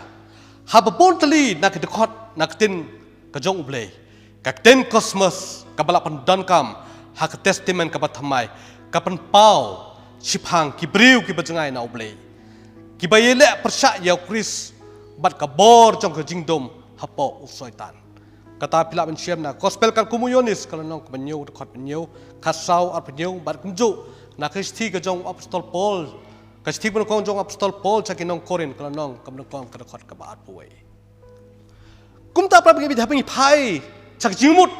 haba bun tylli na ki dkhot na ka ktien ka jong U Blei, ka ktien cosmos kaba la pyndonkam ha ka Testament kaba Thymmai, ka pynpaw shaphang ki briew kiba jngai na U Blei, kiba ïaleh pyrshah ïa u Khrist bad ka bor jong ka jingdum hapoh u Soitan. Kata phi lah ban shem na Gospel katkum u Ïoannis ka lynnong kaba hynñiew, dkhot hynñiew, khatsaw, arphew hynñiew, bad kumjuh na ka shithi ka jong u apostol Paul, ka shithi kaba nyngkong jong u apostol Paul sha ki nong Korinth ka lynnong kaba nyngkong ka dkhot kaba arphew wei. Kumta para bangeit, haba ngi phai sha ka jingmut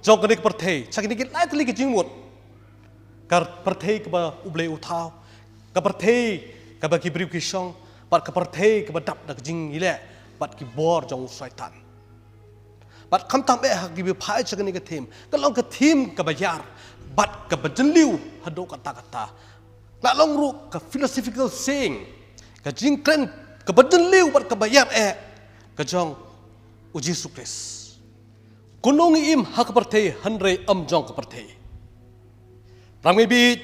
jong kane ka pyrthei, sha kine ki lai tylli ki jingmut, ka pyrthei kaba U Blei u thaw, ka pyrthei kaba ki briew ki shong, bad ka pyrthei kaba dap da ka jingïaleh bad ki bor jong u Soitan. Bad khamtam eh ha kiba phai sha kane ka theme, ka long ka theme kaba ïar bad kaba jylliew haduh katta katta. La long ruh ka philosophical saying, ka jingkren kaba jylliew bad kaba ïar eh ka jong u Jisu Khrist: Kumno ngi im ha ka pyrthei hynrei ym jong ka pyrthei. Para bangeit,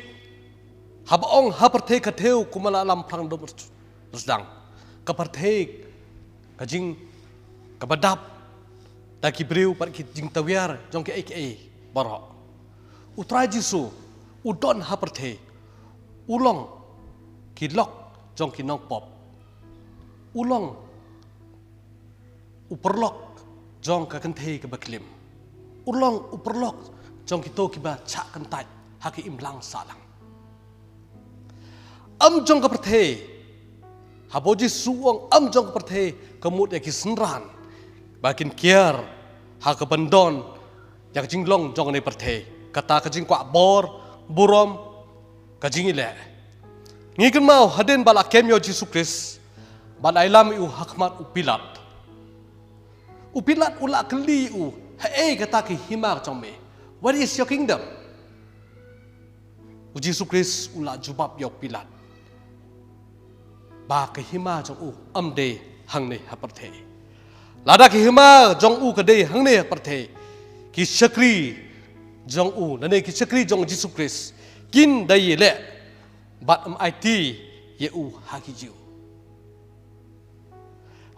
haba ong ha pyrthei ka thew, kumba la lam phrang dum sdang, ka pyrthei ka jing kaba dap da ki briew bad ki jingtawiar jong kiei kiei baroh. U Trai Jisu u don ha pyrthei, u long ki lok jong ki nongpop, u long u paralok jong ka kynthei kaba klim, u long u paralok jong kito kiba shah kyntait ha ka imlang sahlang. Ym jong ka pyrthei, haba u Jisu u ong ym jong ka pyrthei, ka mut ïa ki synran ba kin kiar ha kaban don ïa ka jinglong jong kane ka pyrthei, kata ka jingkwah bor, burom, ka jingïaleh. Ngi kynmaw hadien ba la kem ïa u Jisu Khrist bad la ïalam ïa u ha khmat u Pilat, u Pilat u la kylli ïa u: Haei kata ka hima jong me? What is your kingdom? U Jisu Khrist u la jubab ïa u Pilat ba ka hima jong u ym dei hangne ha pyrthei. Lada ka hima jong u ka dei hangne ha pyrthei, ki shakri jong u, lane ki shakri jong u Jisu Khrist, kin da ïaleh bad ym aiti ïa u ha ki Jiw.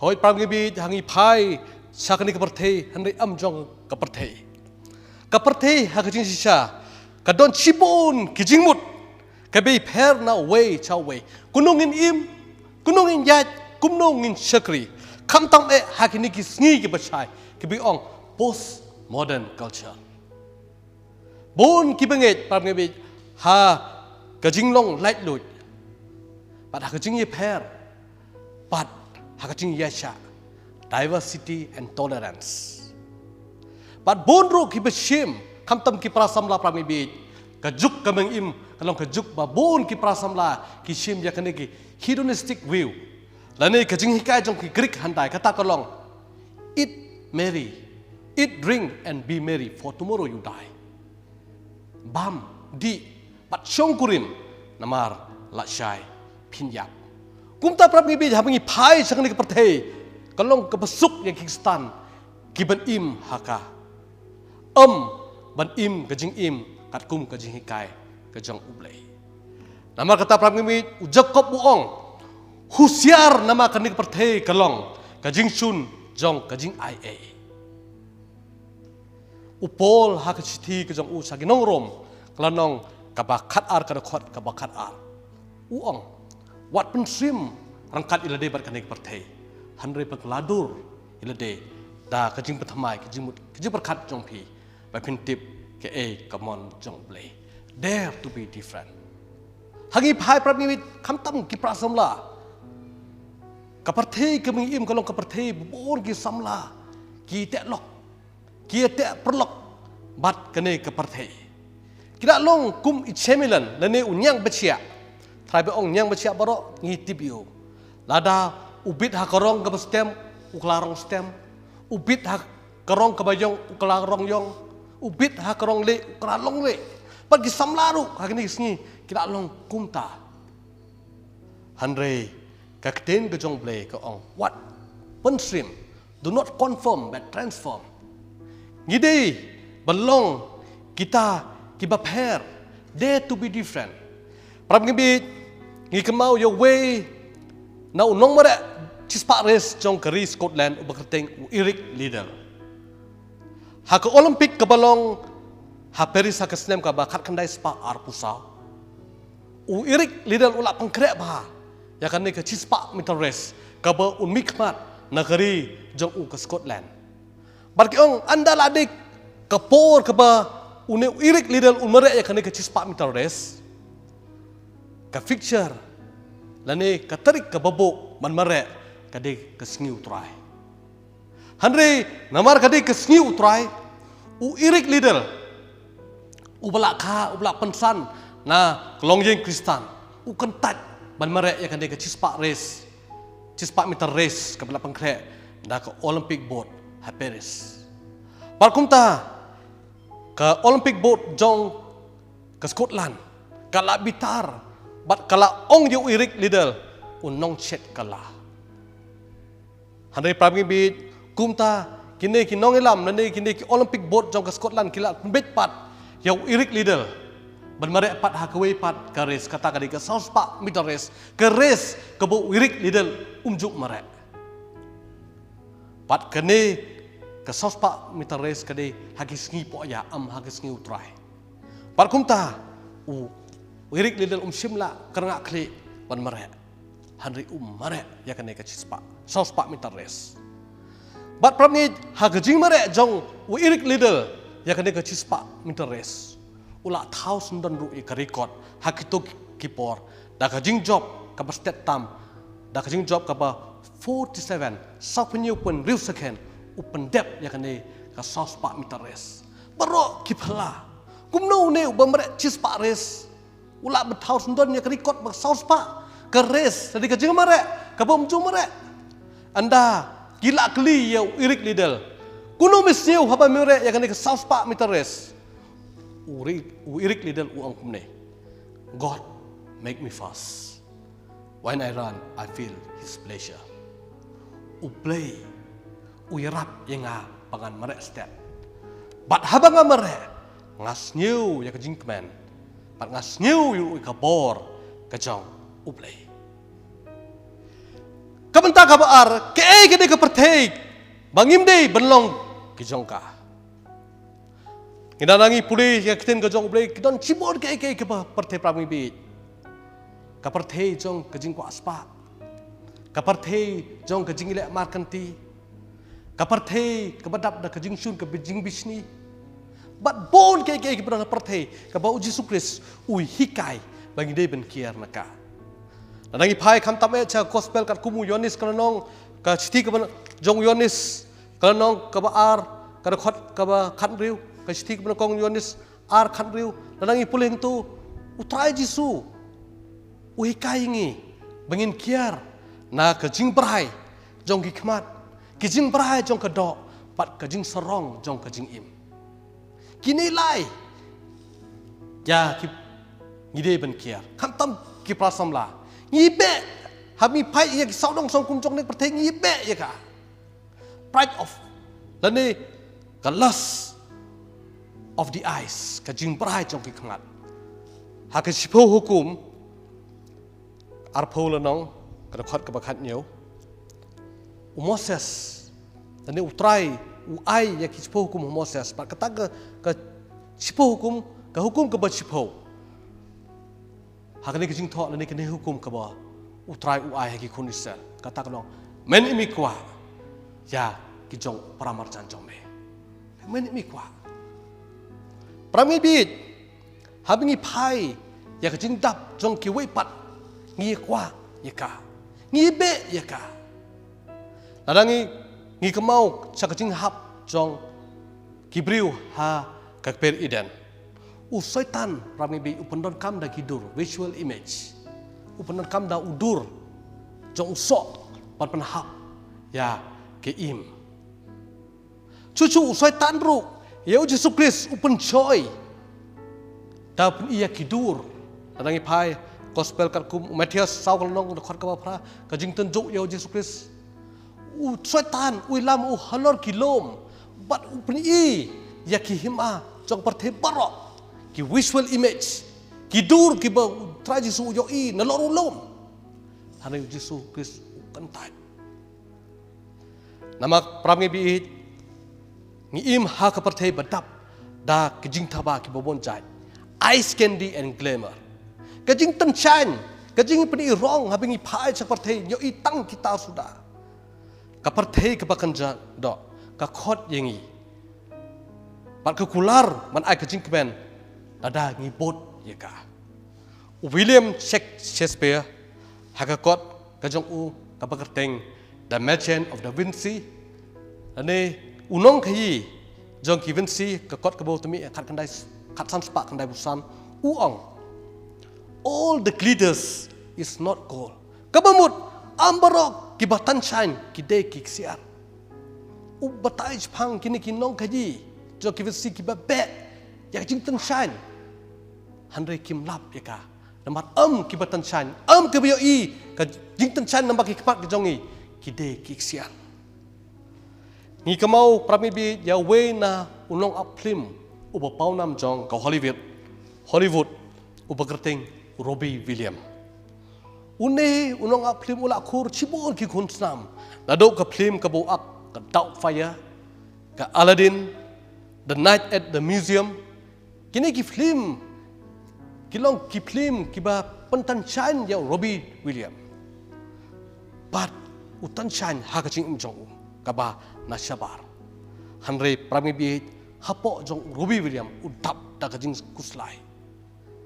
Hooid para bangeit, ha ngi phai sha kane ka pyrthei hynrei ym jong ka pyrthei. Ka pyrthei ha ka jingshisha ka don shibun ki jingmut kaba pher na uwei sha uwei. Kumno ngin im, kumno ngin ïaid, kumno ngin shakri. Khamtam eh ha kine ki sngi kiba shai, kiba ong post modern culture. Bun ki bangeit, para bangeit, ha ka jinglong laitluid bad ha ka jingïapher bad ha ka jingïaishah, diversity and tolerance. Bad bun ruh kiba shim, khamtam ki para samla, para bangeit, ka juk kaba ngi im ka long ka juk ba bun ki para samla ki shim ïa kane ki hedonistic view, lane ka jinghikai jong ki Greek hyndai, kata ka long: Eat merry, eat, drink and be merry, for tomorrow you die. Bam, dih bad shongkurim, namar lashai phin ïap. Kumta para bangeit, haba ngi phai sha kane ka pyrthei, ka long kaba suk ïa ki Khristan kiban im ha ka, ym ban im ka jingim katkum ka jinghikai ka jong U Blei. Namar kata para bangeit, u Jakob u ong, husiar namar kane ka pyrthei ka long ka jingshun jong ka jingaiei. U Paul ha ka shithi ka jong u sha ki nong Rom, ka lynnong kaba khatar, ka dkhot kaba khatar, u ong, wat pynsyriem ryngkat ïa lade bad kane ka pyrthei, hynrei pynkylla dur ïa lade da ka jingpynthymmai ka jingmut ka jingpyrkhat jong phi, ba phin tip kaei ka mon jong U Blei. Dare to be different. Ha ngi phai para bangeit, khamtam ki para samla. Ka pyrthei kaba ngi im ka long ka pyrthei ba bun ki samla ki teh lok, ki teh pyrlok bad kane ka pyrthei. Ki la long kum i Chameleon lane u niang bachiah. Trai ba ong niang bachiah baroh ngi tip ïa u. Lada u bit ha ka rong kaba stem, u kylla rong stem. U bit ha ka rong kaba ïong, u kylla rong ïong. U bit ha ka rong lieh, u kylla long lieh. Bad ki samla ruh ha kine ki sngi ki la long kumta. Hynrei ka ktien ka jong U Blei ka ong, wat pynsyriem, do not conform but transform. Ngi dei ban long kita kiba pher, dare to be different. Para bangeit, ngi kynmaw ïa uwei na u nongmareh shispah race jong ka ri Scotland uba kyrteng u Eric Liddell. Ha ka Olympic kaba long ha Paris ha ka snem kaba khatkhyndai spah arphew saw, u Eric Liddell u la pynkhreh bha ïa kane ka shispah meter race kaba un mihkhmat na ka ri jong u ka Scotland. Bad ki ong, ynda la dei ka por kaba une u Eric Liddell un mareh ïa kane ka shispah meter race, ka fixture lane ka tarik kaba buh ban mareh ka dei ka sngi U Trai. Hynrei namar ka dei ka sngi U Trai, u Eric Liddell uba la kha, uba la pynsan na ka longïing Khristan, u kyntait ban mareh ïa kane ka shispah race, shispah meter race kaba la pynkhreh da ka Olympic Board ha Paris. Bad kumta ka Olympic Board jong ka Scotland ka la bitar bad ka la ong ïa u Eric Liddell u nongshet kylla. Hynrei para bangeit, kumta kine ki nongïalam lane kine ki Olympic Board jong ka Scotland ki la pynbeit pat ïa u Eric Liddell ban mareh pat ha kawei pat ka race, kata ka dei ka saw spah meter race, ka race kaba u Eric Liddell um ju mareh. Bad kane ka saw spah meter race ka dei ha ki sngi pohïa, ym ha ki sngi U Trai. Bad kumta u Eric Liddell um shym la kyrngah khlieh ban mareh, hynrei um mareh ïa kane ka shispah, saw spah meter race. Bad para bangeit, ha ka jingmareh jong u Eric Liddell ïa kane ka shispah meter race, u la thaw syndon ruh ïa ka record ha kito ki por da ka jingjop kaba stet tam, da ka jingjop kaba forty seven, sawphew hynñiew point hynriew second, u pyndep ïa kane ka saw spah meter race. Baroh ki phylla, kumno une uba mareh shispah race u lah ban thaw syndon ïa ka record ba saw spah ka race, lane ka jingmareh kaba um ju mareh? Ynda ki la kylli ïa u Eric Liddell, kumno me sniew haba me mareh ïa kane ka saw spah meter race? U Ri-, u Eric Liddell u ong kumne, "God make me fast. When I run, I feel his pleasure." U Blei u ïarap ïa nga ba ngan mareh stet. Bad haba nga mareh, nga sniew ïa ka jingkmen, bad nga sniew ïa ka bor ka jong U Blei. Ka bynta kaba ar, kaei kane ka pyrthei ba ngim dei ban long ki jong ka? Ngi, ynda ngi pule ïa ka ktien ka jong U Blei, ki don shibun kaei kaei kaba pyrthei, para bangeit. Ka pyrthei jong ka jingkwah spah, ka pyrthei jong ka jingleh markynti, ka pyrthei kaba dap da ka jingshun, ka bi-, jingbishni. Bad bun kaei kaei kaba don ha pyrthei kaba u Jisu Khrist u hikai ba ngi dei ban kiar na ka. Lada ngi phai khamtam eh sha ka gospel katkum u Ïoannis ka lynnong, ka shithi kaba jong u Ïoannis ka lynnong kaba ar, ka dkhot kaba khathynriew, ka shithi kaba nyngkong u Ïoannis ar khathynriew, lada ngi pule hangto, U Trai Jisu u hikai ïa ngi ba ngin kiar na ka jingbrai jong ki khmat, ka jingbrai jong ka doh, bad ka jingsarong jong ka jingim. Kine lai ïa ki ngi dei ban kiar. Khamtam ki para samla, ngi beh, haba ngi phai ïa ki sawdong sawkum jong kane ka pyrthei, ngi beh ïa ka pride of, lane ka lust, of the eyes, ka jingbrai jong ki khmat. Ha ka shiphew hukum, arphew lynnong, ka dkhot kaba khatnïew. U Moses, lane U Trai, u ai ïa ki shiphew hukum u Moses, bad kata ka, ka shiphew hukum, ka hukum kaba shiphew. Ha kane ka jingthoh, lane kane ka hukum kaba U Trai u ai ha ki khun Israel. Kata ka long, men im i kwah ïa ki jong para marjan jong me. Men im i kwah. Para ngi bit, haba ngi phai ïa ka jingdap jong kiwei pat, ngi kwah ïa ka, ngi beh ïa ka. Lada ngi, ngi kynmaw sha ka jinghap jong ki briew ha ka kper Eden. U Soitan, para ngi bit, u pyndonkam da ki dur, visual image. U pyndonkam da u dur jong u soh, ban pynhap ïa ka im. Shuh shuh u Soitan ruh, ïa u Jisu Khrist u pynshoi da u pyni ïa ki dur. Lada ngi phai Gospel katkum u Mathaios saw ka lynnong, dkhot kaba phra, ka jingtynjuh ïa u Jisu Khrist. U Soitan u ïalam, u halor ki lum, bad u pyni ïa ki hima jong pyrthei baroh, ki visual image, ki dur kiba U Trai Jisu u ïohi nalor u lum. Hynrei u Jisu Khrist u kyntait. Namar para ngi bit, ngi im ha ka pyrthei ba dap da ki jingthaba kiba bun jait. Eye candy and glamour. Ka jingtynshaiñ, ka jingpyni rong, haba ngi phai sha ka pyrthei, ngi ïohi tang kita suda. Ka pyrthei kaba kynja doh, ka khot ïa ngi. Bad ka kular ban ai ka jingkmen, lada ngi bud ïa ka. U William Shak-, Shakespeare, ha ka kot ka jong u kaba kyrteng The Merchant of the Vinci, lane u nongkhaïi jong ki Vinci, ka kot kaba u tymmi, khat khyndai, khatsan spah khyndaiphew san, u ong, "All the glitters is not gold." Kaba mut, ym baroh kiba tynshaiñ ki dei ki ksiar. U batai shaphang kine ki nongkhaïi jong ki Vinci kiba beh ïa ka jingtynshaiñ. Hynrei kim lap ïa ka. Namar ym kiba tynshaiñ, ym kiba ïohi ka jingtynshaiñ namar ki khmat ki jong ngi, ki dei ki ksiar. Ngi kynmaw, para ngi bit, ïa uwei na u nongap phlim uba pawnam jong ka Hollywood, Hollywood, uba kyrteng Robbie Williams. Une u nongap phlim u la khur shibun ki khun snam. Naduh ka phlim kaba u ak, ka Doubtfire, ka Aladdin, The Night at the Museum. Kine ki phlim ki long ki phlim kiba pyntynshaiñ ïa u Robbie Williams. Bad u tynshaiñ ha ka jingim jong u kaba na shabar. Hynrei para ngi bit, hapoh jong u Robbie Williams u dap da ka jingkhuslai,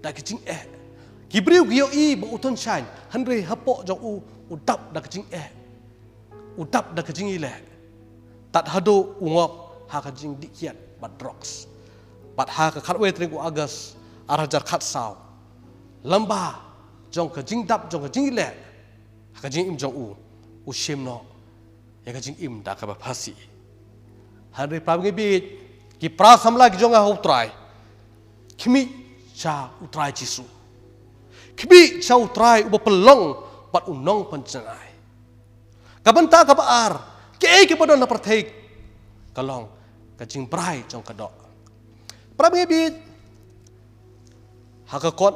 da ka jingeh. Ki briew ki ïohi ba u tynshaiñ, hynrei hapoh jong u, u dap da ka jingeh, u dap da ka jingïaleh. Tad haduh u ngop ha ka jingdih kiad bad drugs. Bad ha ka khatwei tarik u August ar hajar khatsaw, lamba jong ka jingdap jong ka jingïaleh ha ka jingim jong u, u shim noh ïa ka jingim da kaba phasi. Hynrei para ngi bit, ki para samla ki jong nga ha u Trai, khmih sha u Trai Jisu. Khmih sha u Trai uba pynlong bad u nongpynjanai. Ka bynta kaba ar, kaei kaba don ha pyrthei ka long ka jingbrai jong ka doh. Para ngi bit, ha ka kot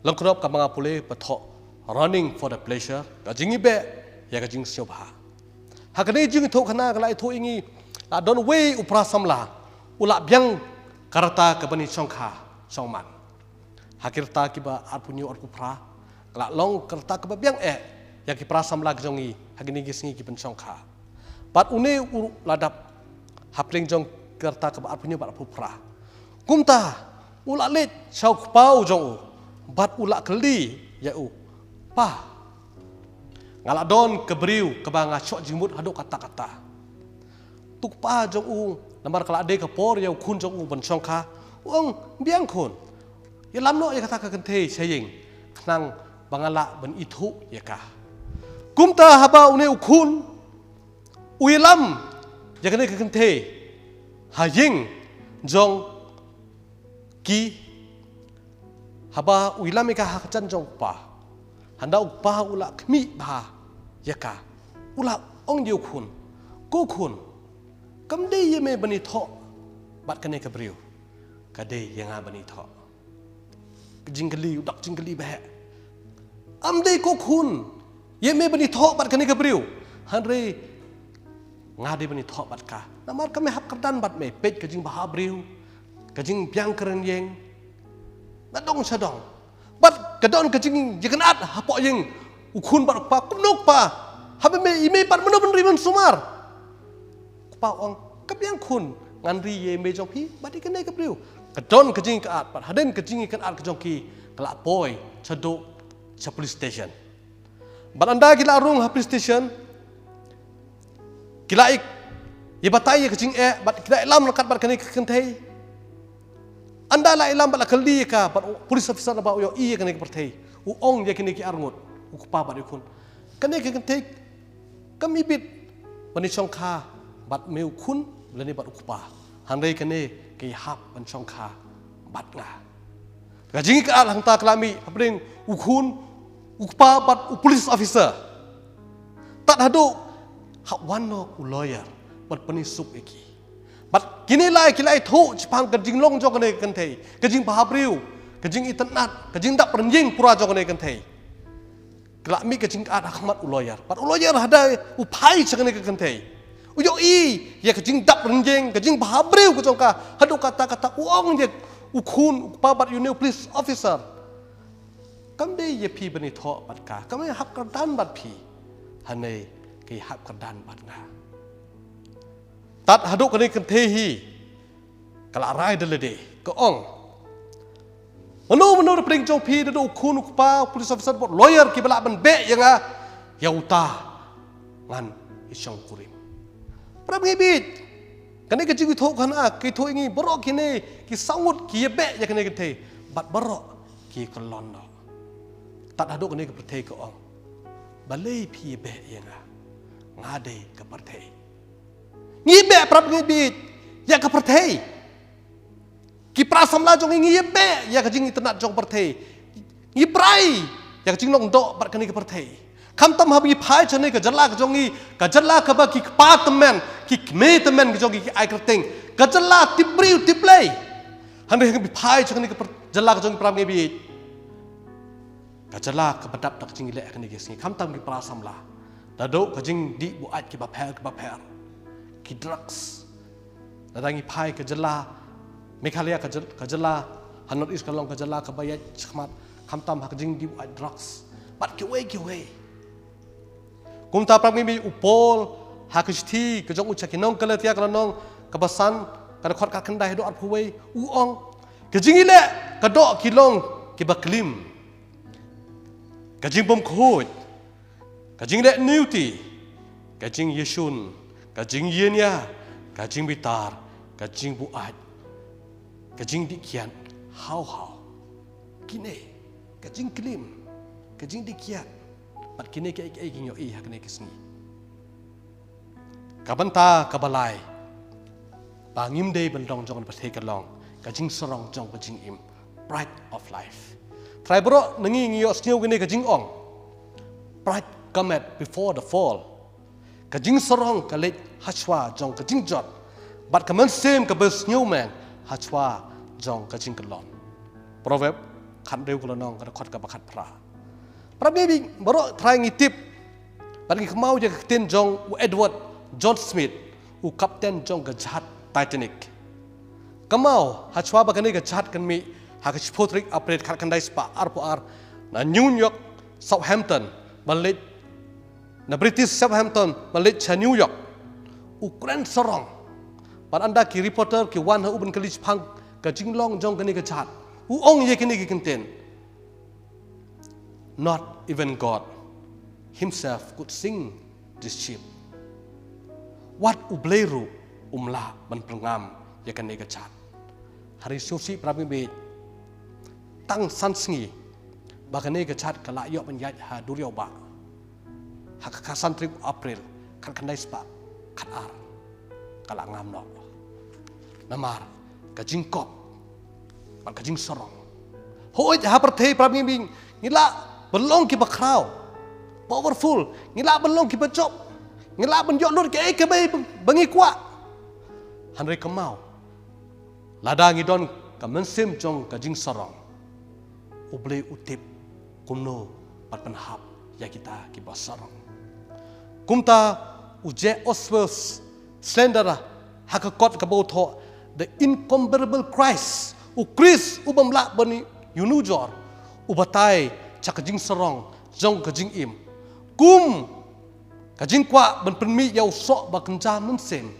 Lyngkdop kaba nga pule, ba thoh Running for the Pleasure, ka jingïabeh ïa ka jingsngewbha. Ha kane ka jingïathuhkhana ka la ïathuh ïa ngi, la don uwei u para samla u la biang ka rta kaba ngi shongkha shongman. Ha ki rta kiba arphew hynñiew arphew phra, ka la long ka rta kaba biang eh ïa ki para samla ki jong ngi ha kine ki sngi ki pynshongkha. Bad une u la dap hapdeng jong ka rta kaba arphew hynñiew bad arphew phra. Kumta u la leit sha u kpa u jong u bad u la kylli ïa u, "Pa, nga la don ka briew kaba nga shoh jingmut haduh katta katta." Te u kpa jong u, namar ka la dei ka por ïa u khun jong u ban shongkha, u ong, "Biang khun, ïalam noh ïa kata ka kynthei sha ïing, khnang ba nga lah ban ithuh ïa ka." Kumta haba une u khun u ïalam ïa kane ka kynthei ha ïing jong ki, haba u ïalam ïa ka ha ka jan jong u kpa, hynda u kpa u la khmih bha ïa ka, u la ong ïa u khun, "Ko khun, kam dei ïa me ban ithuh bad kane ka briew ka dei ïa nga ban ithuh. Ka jingkylli, u dak jingkylli ba heh. Ym dei ko khun, ïa me ban ithuh bad kane ka briew. Hynrei nga dei ban ithuh bad ka. Namar ka me hap kyrdan bad me, peit ka jingbha briew, ka jingbiang kren ïeng. Na dong sha dong. Bad ka don ka jingïakynad hapoh ïing u khun bad u kpa, kumno kpa. Haba me i me pat mano ban ri ban sumar. Kpa ong, ka biang khun, ngan ri ïa i mei jong phi bad ïa kane ka briew. Ka don ka jingïakynad, bad hadien ka jingïakynad ka jong ki, ka la poi shaduh sha police station. Bad ynda ki la rung ha police station, ki la ïa batai ïa ka jingeh, bad ki la ïalam ryngkat bad kane ka kynthei. Ynda la ïalam bad la kylli ïa ka, bad u police officer ba u ïohi ïa kane ka pyrthei, u ong ïa kine ki arngut, u kpa bad u khun, kane ka kynthei kam ibit ban ïashongkha bad me u khun lane bad u kpa. Hynrei kane ka ïahap ban shongkha bad nga. Ka jingïakynad hangta ka la mih hapdeng u khun, u kpa bad u police officer. Tad haduh hap wan noh u lawyer ban pyni suk ïa ki. Bad kine lai ki la ïathuh shaphang ka jinglong jong kane ka kynthei, ka jingbha briew, ka jingitynnad, ka jingdap rynïeng pura jong kane ka kynthei. Ka la mih ka jingïakynad ha khmat u lawyer. Bad u lawyer hadien u phai sha kane ka kynthei, u ïohi ïa ka jingdap rynïeng, ka jingbha briew ka jong ka, haduh katta katta u ong ïa u khun, u kpa bad ïa une u police officer, kam dei ïa phi ban ithuh bad ka, ka me hap kyrdan bad phi. Hynrei ka ïahap kyrdan bad nga. Tad haduh kane ka kynthei hi ka la rai da lade, ka ong, mano mano na pdeng jong phi, naduh u khun, u kpa, u police officer bad lawyer kiba lah ban beh ïa nga, ïa uta ngan ïashongkurim. Para bangeit, kane ka jingïathuh kane ka ïathuh ïa ngi, baroh kine ki saw ngut ki ïabeh ïa kane ka kynthei, bad baroh ki kyllon noh. Tad haduh kane ka pyrthei ka ong, balei phi ïabeh ïa nga? Nga dei ka pyrthei. Ngi ïabeh, para bangeit, ïa ka pyrthei. Ki para samla jong ngi, ngi ïabeh ïa ka jingitynnad jong pyrthei. Ngi brai ïa ka jinglong doh bad kane ka pyrthei. Khamtam haba ngi phai sha kane ka jylla ka jong ngi, ka jylla kaba ki kpa tymmen, ki kmie tymmen ka jong ngi ki ai kyrteng, ka jylla tip briew tip Blei. Hynrei haba ngi phai sha kane ka pyr-, jylla ka jong ngi, para bangeit, ka jylla kaba dap da ka jingïaleh ha kine ki sngi, khamtam ki para samla, naduh ka jingdih buaid kiba pher kiba pher, ki drugs. Lada ngi phai ka jylla Meghalaya, ka jyl-, ka jylla ha North East ka long ka jylla kaba ïaid shakhmat, khamtam ha ka jingdih buaid drugs bad kiwei kiwei. Kumta, para bangeit, u Paul ha ka shithi ka jong u sha ki nong Galatia, ka lynnong kaba san, ka dkhot khatkhyndai haduh arphew wei, u ong, ka jingïaleh ka doh ki long kiba klim, ka jingbymkhuid, ka jingleh niuti, ka jingïashun, ka jingïania, ka jingbitar, ka jingbuaid, ka jingdih kiad, haw haw. Kine, ka jingklim, ka jingdih kiad, bad kine kiei kiei ki ngi ïohi ha kine ki sngi. Ka bynta kaba lai ba ngim dei ban long jong ka pyrthei ka long ka jingsarong jong ka jingim, pride of life. Trai baroh na ngi ngi ïohsngew kane ka jingong, pride cometh before the fall. Ka jingsarong ka leit hashwa jong ka jingjot, bad ka mynsiem kaba sngewmeng hashwa jong ka jingkyllon. Proverb khathynriew ka lynnong, ka dkhot kaba khatphra. Para bangeit, baroh trai ngi tip bad ngi kynmaw ïa ka ktien jong u Edward John Smith, u kapten jong ka jahaj Titanic. Kynmaw, hashwa ba kane ka jahaj kan mih ha ka shiphew tarik April khatkhyndai spah arphew ar, na New York Southampton ban leit, na British Southampton ban leit sha New York, u kren sarong. Bad ynda ki reporter ki wan ha u ban kylli shaphang ka jinglong jong kane ka jahaj, u ong ïa kine ki kyntien, "Not even God himself could sink this ship." Wat U Blei ruh um lah ban pynngam ïa kane ka jahaj. Hynrei sngewsih, para bangeit, tang san sngi ba kane ka jahaj ka la ïoh ban ïaid ha duriaw bah, ha ka khatsan tarik April khatkhyndai spah khatar, ka la ngam noh. Namar ka jingkop bad ka jingsarong. Hooid, ha pyrthei, para bangeit, ngi lah ban long kiba khraw, powerful, ngi lah ban long kiba jop, ngi lah ban ïoh lut kaei kaei ba ngi kwah. Hynrei kynmaw, Lada ngi don ka mynsiem jong ka jingsarong, U Blei u tip kumno ban pynhap ïa kita kiba sarong. Kumta u J. Oswald Sanders ha ka kot kaba u thoh The Incomparable Christ, U Khrist u bym lah ban ïanujor, u batai sha ka jingsarong jong ka jingim kum ka jingkwah ban pynmih ïa u soh ba kynja mynsiem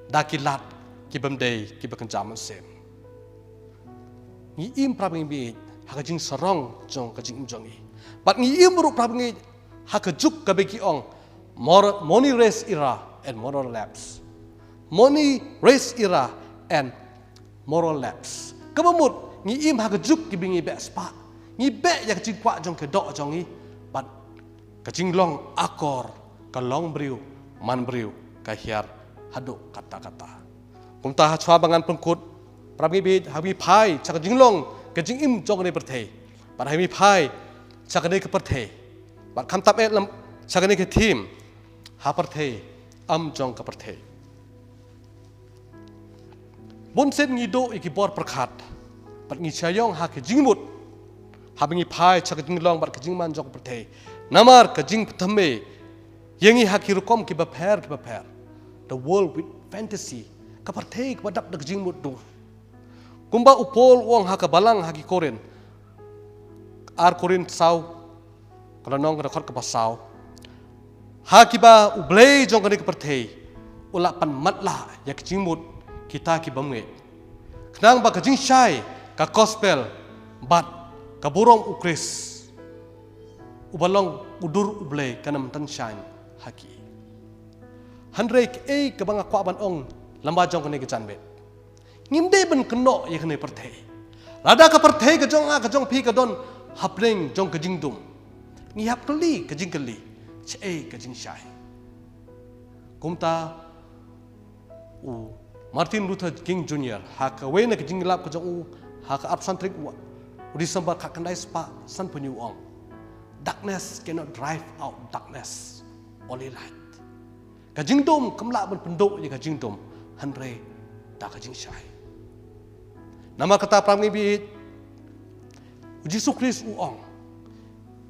da ki lad ki bym dei kiba kynja mynsiem. Ngi im, para bangeit, ha ka jingsarong jong ka jingim jong ngi. Bad ngi im ruh, para bangeit, ha ka juk kaba ki ong, mor-, money race era and moral lapse. Money race era and moral lapse. Kaba mut ngi im ha ka juk kaba ngi beh spah, ngi beh ïa ka jingkwah jong ka doh jong ngi. Bad ka jinglong akor ka long briew man briew ka hiar haduh katta katta. Kumta ha shuwa ba ngan pynkut, para bangeit, haba ngi phai sha ka jinglong ka jingim jong kane ka pyrthei, bad haba ngi phai sha kane ka pyrthei, bad khamtam eh lem sha kane ka theme, ha pyrthei, am jong ka pyrthei. Bun sien ngi duh ïa ki bor pyrkhat bad ngi shah ïong ha ka jingmut haba ngi phai sha ka jinglong bad ka jingman jong ka pyrthei. Namar ka jingpynthymmai ïa ngi ha ki rukom kiba pher kiba pher. The world with fantasy. Ka pyrthei kaba dap da ka jingmut dur. Kumba u Paul u ong ha ka balang ha ki Korinth, ar Korinth saw, ka lynnong, ka dkhot kaba saw, ha kiba U Blei jong kane ka pyrthei u la pan matlah ïa ka jingmut kita ki bymngeit, khnang ba ka jingshai ka gospel bad ka burom U Khrist uba long u dur U Blei kan ym tang shaiñ ha ki. Hynrei kaei kaba nga kwah ban ong lyngba jong kane ka janmiet, ngim dei ban kynnoh ïa kane ka pyrthei. Lada ka pyrthei ka jong nga, ka jong phi ka don hapdeng jong ka jingdum, ngi hap kylli ka jingkylli, shaei ka jingshai? Kumta u Martin Luther King Junior ha kawei na ka jingïalap ka jong u ha ka arphew san tarik u December khatkhyndai spah sanphew u ong, "Darkness cannot drive out darkness, only light." Ka jingdum kam lah ban pynduh ïa ka jingdum, hynrei da ka jingshai. Namar kata, para bangeit, U Jisu Khrist u ong,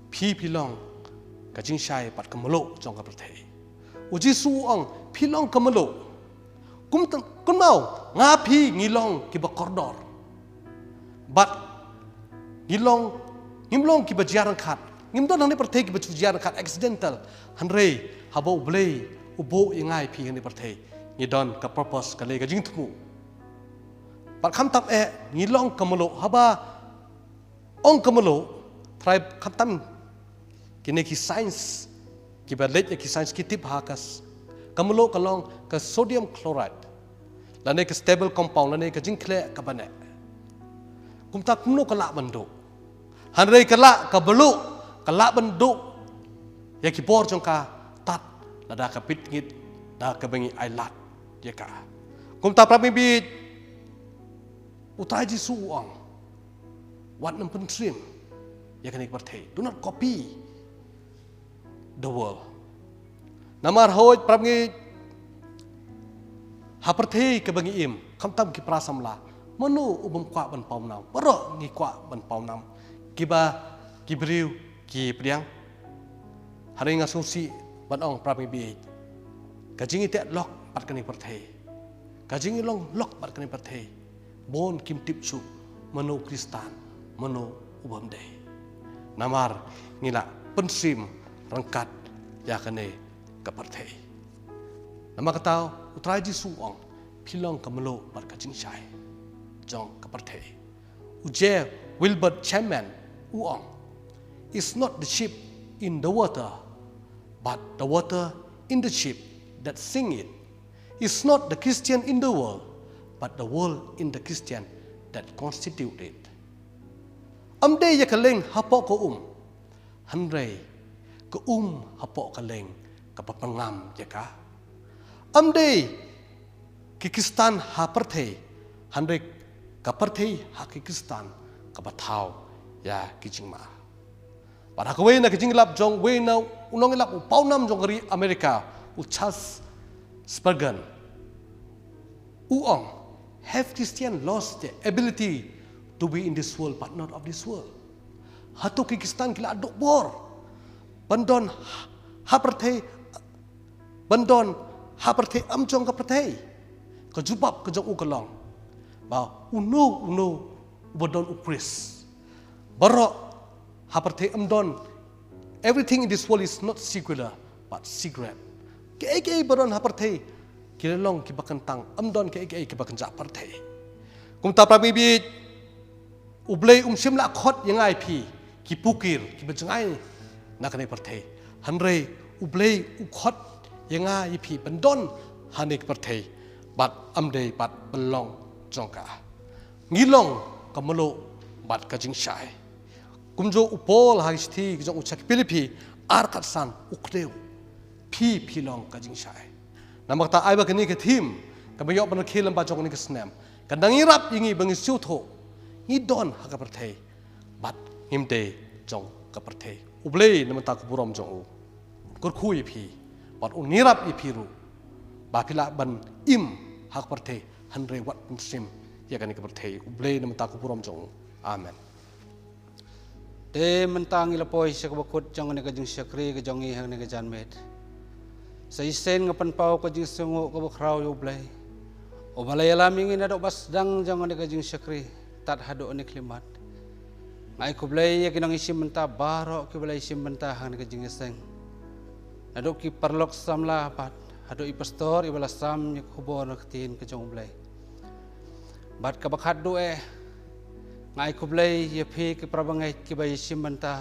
phi phi long ka jingshai bad ka mluh jong ka pyrthei. U Jisu u ong, phi long ka mluh. Kum tang, kumno nga phi ngi long kiba kordor. Bad ngi long, ngim long kiba jia ryngkat. Ngim don hangne pyrthei kiba ju jia ryngkat, accidental. Hynrei haba U Blei u buh ïa nga ïa phi hangne pyrthei, ngi don ka purpose, ka lei ka jingthmu. Bad khamtam eh ngi long ka mluh, haba ong ka mluh, trai khamtam kine ki science, kiba leit ïa ki science ki tip ha ka s-, ka mluh ka long ka sodium chloride, lane ka stable compound, lane ka jingkhleh kaba neh. Kumta kumno ka lah ban duh? Hynrei ka lah ka mluh, ka lah ban duh ïa ki bor jong ka tad lada ka pynngeit da kaba ngi ailad ïa ka. Kumta, para bangeit, U Trai Jisu u ong, wat nym pyntriem ïa kane ka pyrthei. Do not copy the world. Namar hooid, para bangeit, ha pyrthei kaba ngi im, khamtam ki para samla, mano u bym kwah ban pawnam? Baroh ngi kwah ban pawnam. Kiba, ki briew, ki pdiang. Hynrei nga sngewsih ban ong, para bangeit, ka jingïateh lok bad kane ka pyrthei, ka jinglong lok bad kane ka pyrthei, bun kim tip shuh mano u Khristan, mano u bym dei. Namar ngi la pyntriem ryngkat ïa kane ka pyrthei. Namar kata U Trai Jisu u ong, phi long ka mluh bad ka jingshai jong ka pyrthei. U J. Wilbert Chapman u ong, "It's not the ship in the water, but the water in the ship that sink it. It's not the Christian in the world, but the world in the Christian that constitute it." Ym dei ïa ka lieng hapoh ka um, hynrei ka um hapoh ka lieng kaba pynngam ïa ka. Ym dei ki Khristan ha pyrthei, hynrei ka pyrthei ha ki Khristan kaba thaw ïa ki jingma. Bad ha kawei na ki jingïalap jong uwei na u nongïalap u pawnam jong ka ri Amerika, u Charles Spurgeon, u ong, Have Christian lost their ability to be in this world but not of this world? Hato ki Khristan ki la duh bor ban don ha pyrthei, ban don ha pyrthei ym jong ka pyrthei? Ka jubab ka jong u ka long ba uno uno uba don u Khrist, baroh ha pyrthei ym don. Everything in this world is not secular but secret. Kiei kiei ba don ha pyrthei ki la long kiba kyntang, ym don kiei kiei kiba kynjah pyrthei. Kumta para bangeit, U Blei um shym la khot ïa nga ïa phi ki pukir kiba jngai na kane ka pyrthei. Hynrei U Blei u khot ïa nga ïa phi ban don ha kane ka pyrthei bad ym dei bad ban long jong ka. Ngi long ka mluh bad ka jingshai. Kumjuh u Paul ha ka shithi ka jong u sha ki Philippi ar khatsan u kdew, phi phi long ka jingshai. Namar kata ai ba kane ka theme kaba ïoh ban rakhe lyngba jong kane ka snem ka dang ïarap ïa ngi ba ngin sngewthuh ngi don ha ka pyrthei bad ngim dei jong ka pyrthei. U Blei na bynta ka burom jong u kyrkhu ïa phi bad un ïarap ïa phi ruh ba phi lah ban im ha ka pyrthei hynrei wat pynshim ïa kane ka pyrthei. U Blei na bynta ka burom jong u. Amen. Te mynta ngi la poi sha kaba kut jong kane ka jingshakri ka jong ngi ha kane ka janmiet. Sa shisien nga pynpaw ka jingsngewnguh kaba khraw ïa U Blei uba la ïalam ïa ngi naduh ba sdang jong kane ka jingshakri tad haduh kane ka khyllipmat. Nga ai khublei ïa ki nongïashim bynta baroh kiba la ïashim bynta ha kane ka jingïaseng, naduh ki paralok samla bad haduh i pastor iba la sam ïa ka khubor na ka ktien ka jong U Blei. Bad kaba khatduh eh, nga ai khublei ïa phi ki para bangeit kiba ïashim bynta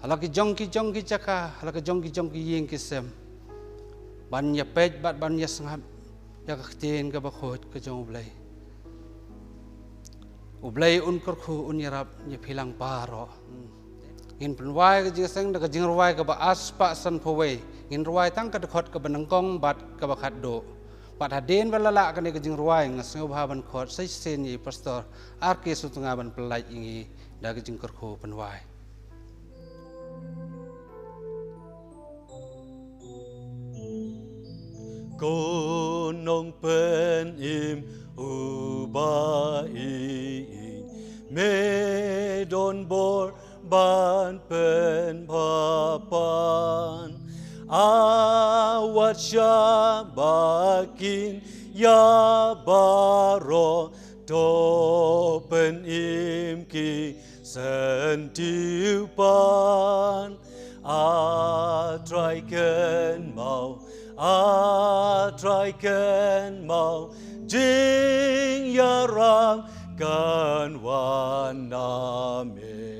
ha la ki jong ki jong ki jaka, ha la ki jong ki jong ki ïing ki sem, ban ïapeit bad ban ïasngap ïa ka ktien kaba khuid ka jong U Blei. U Blei un kyrkhu un ïarap ïa phi lang baroh. Ngin pynwai ka jingïaseng da ka jingrwai kaba ar spah sanphew wei. Ngin rwai tang ka dkhot kaba nyngkong bad kaba khatduh. Bad hadien ba la lah kane ka jingrwai nga sngewbha ban khot sa shisien ïa i pastor Arke Sutnga ban pyllait ïa ngi da ka jingkyrkhu pynwai. Ko Nongpynim uba ïeit, me don bor ban pynpaw pan. Awad shah ba kin ïa baroh, to pynim ki syntiew pan. A Trai kynmaw, A Trai kynmaw, jingïarap kan wan na me.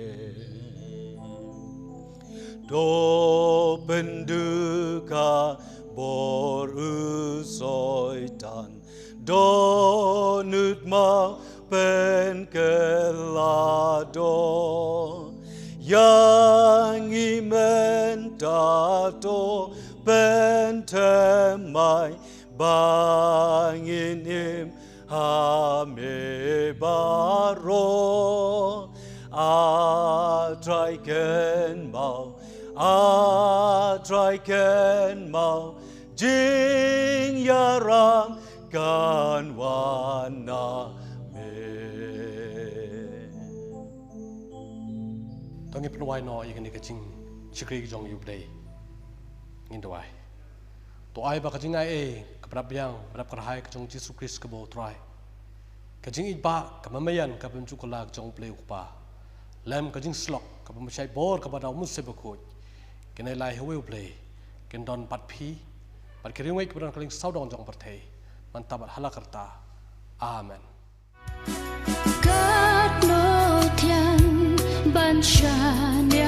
To pynduh ka bor u Soitan, dohnud maw pynkylla doh. Ïa ngi mynta to pynthymmai ba ngin im ha me baroh. A Trai kynmaw, A Trai kynmaw, jingïarap kan wan na me. To ngin pynwai noh ïa kane ka jingshakri ka jong U Blei. Ngin duwai. To ai ba ka jingaiei kaba dap biang, ba dap kyrhai ka jong U Jisu Khrist kaba U Trai, ka jingïeit ba ka mamaïan kaba ym ju kylla ka jong U Blei U Kpa, lem ka jingsyllok kaba mashai bor kaba da U Mynsiem Bakhuid, kin ai lai ha uwei U Blei, kin don bad phi bad ki riewngeit kiba don ha ka liang sawdong jong ka pyrthei mynta bad hala karta. Amen. Katno thiang ban shaniah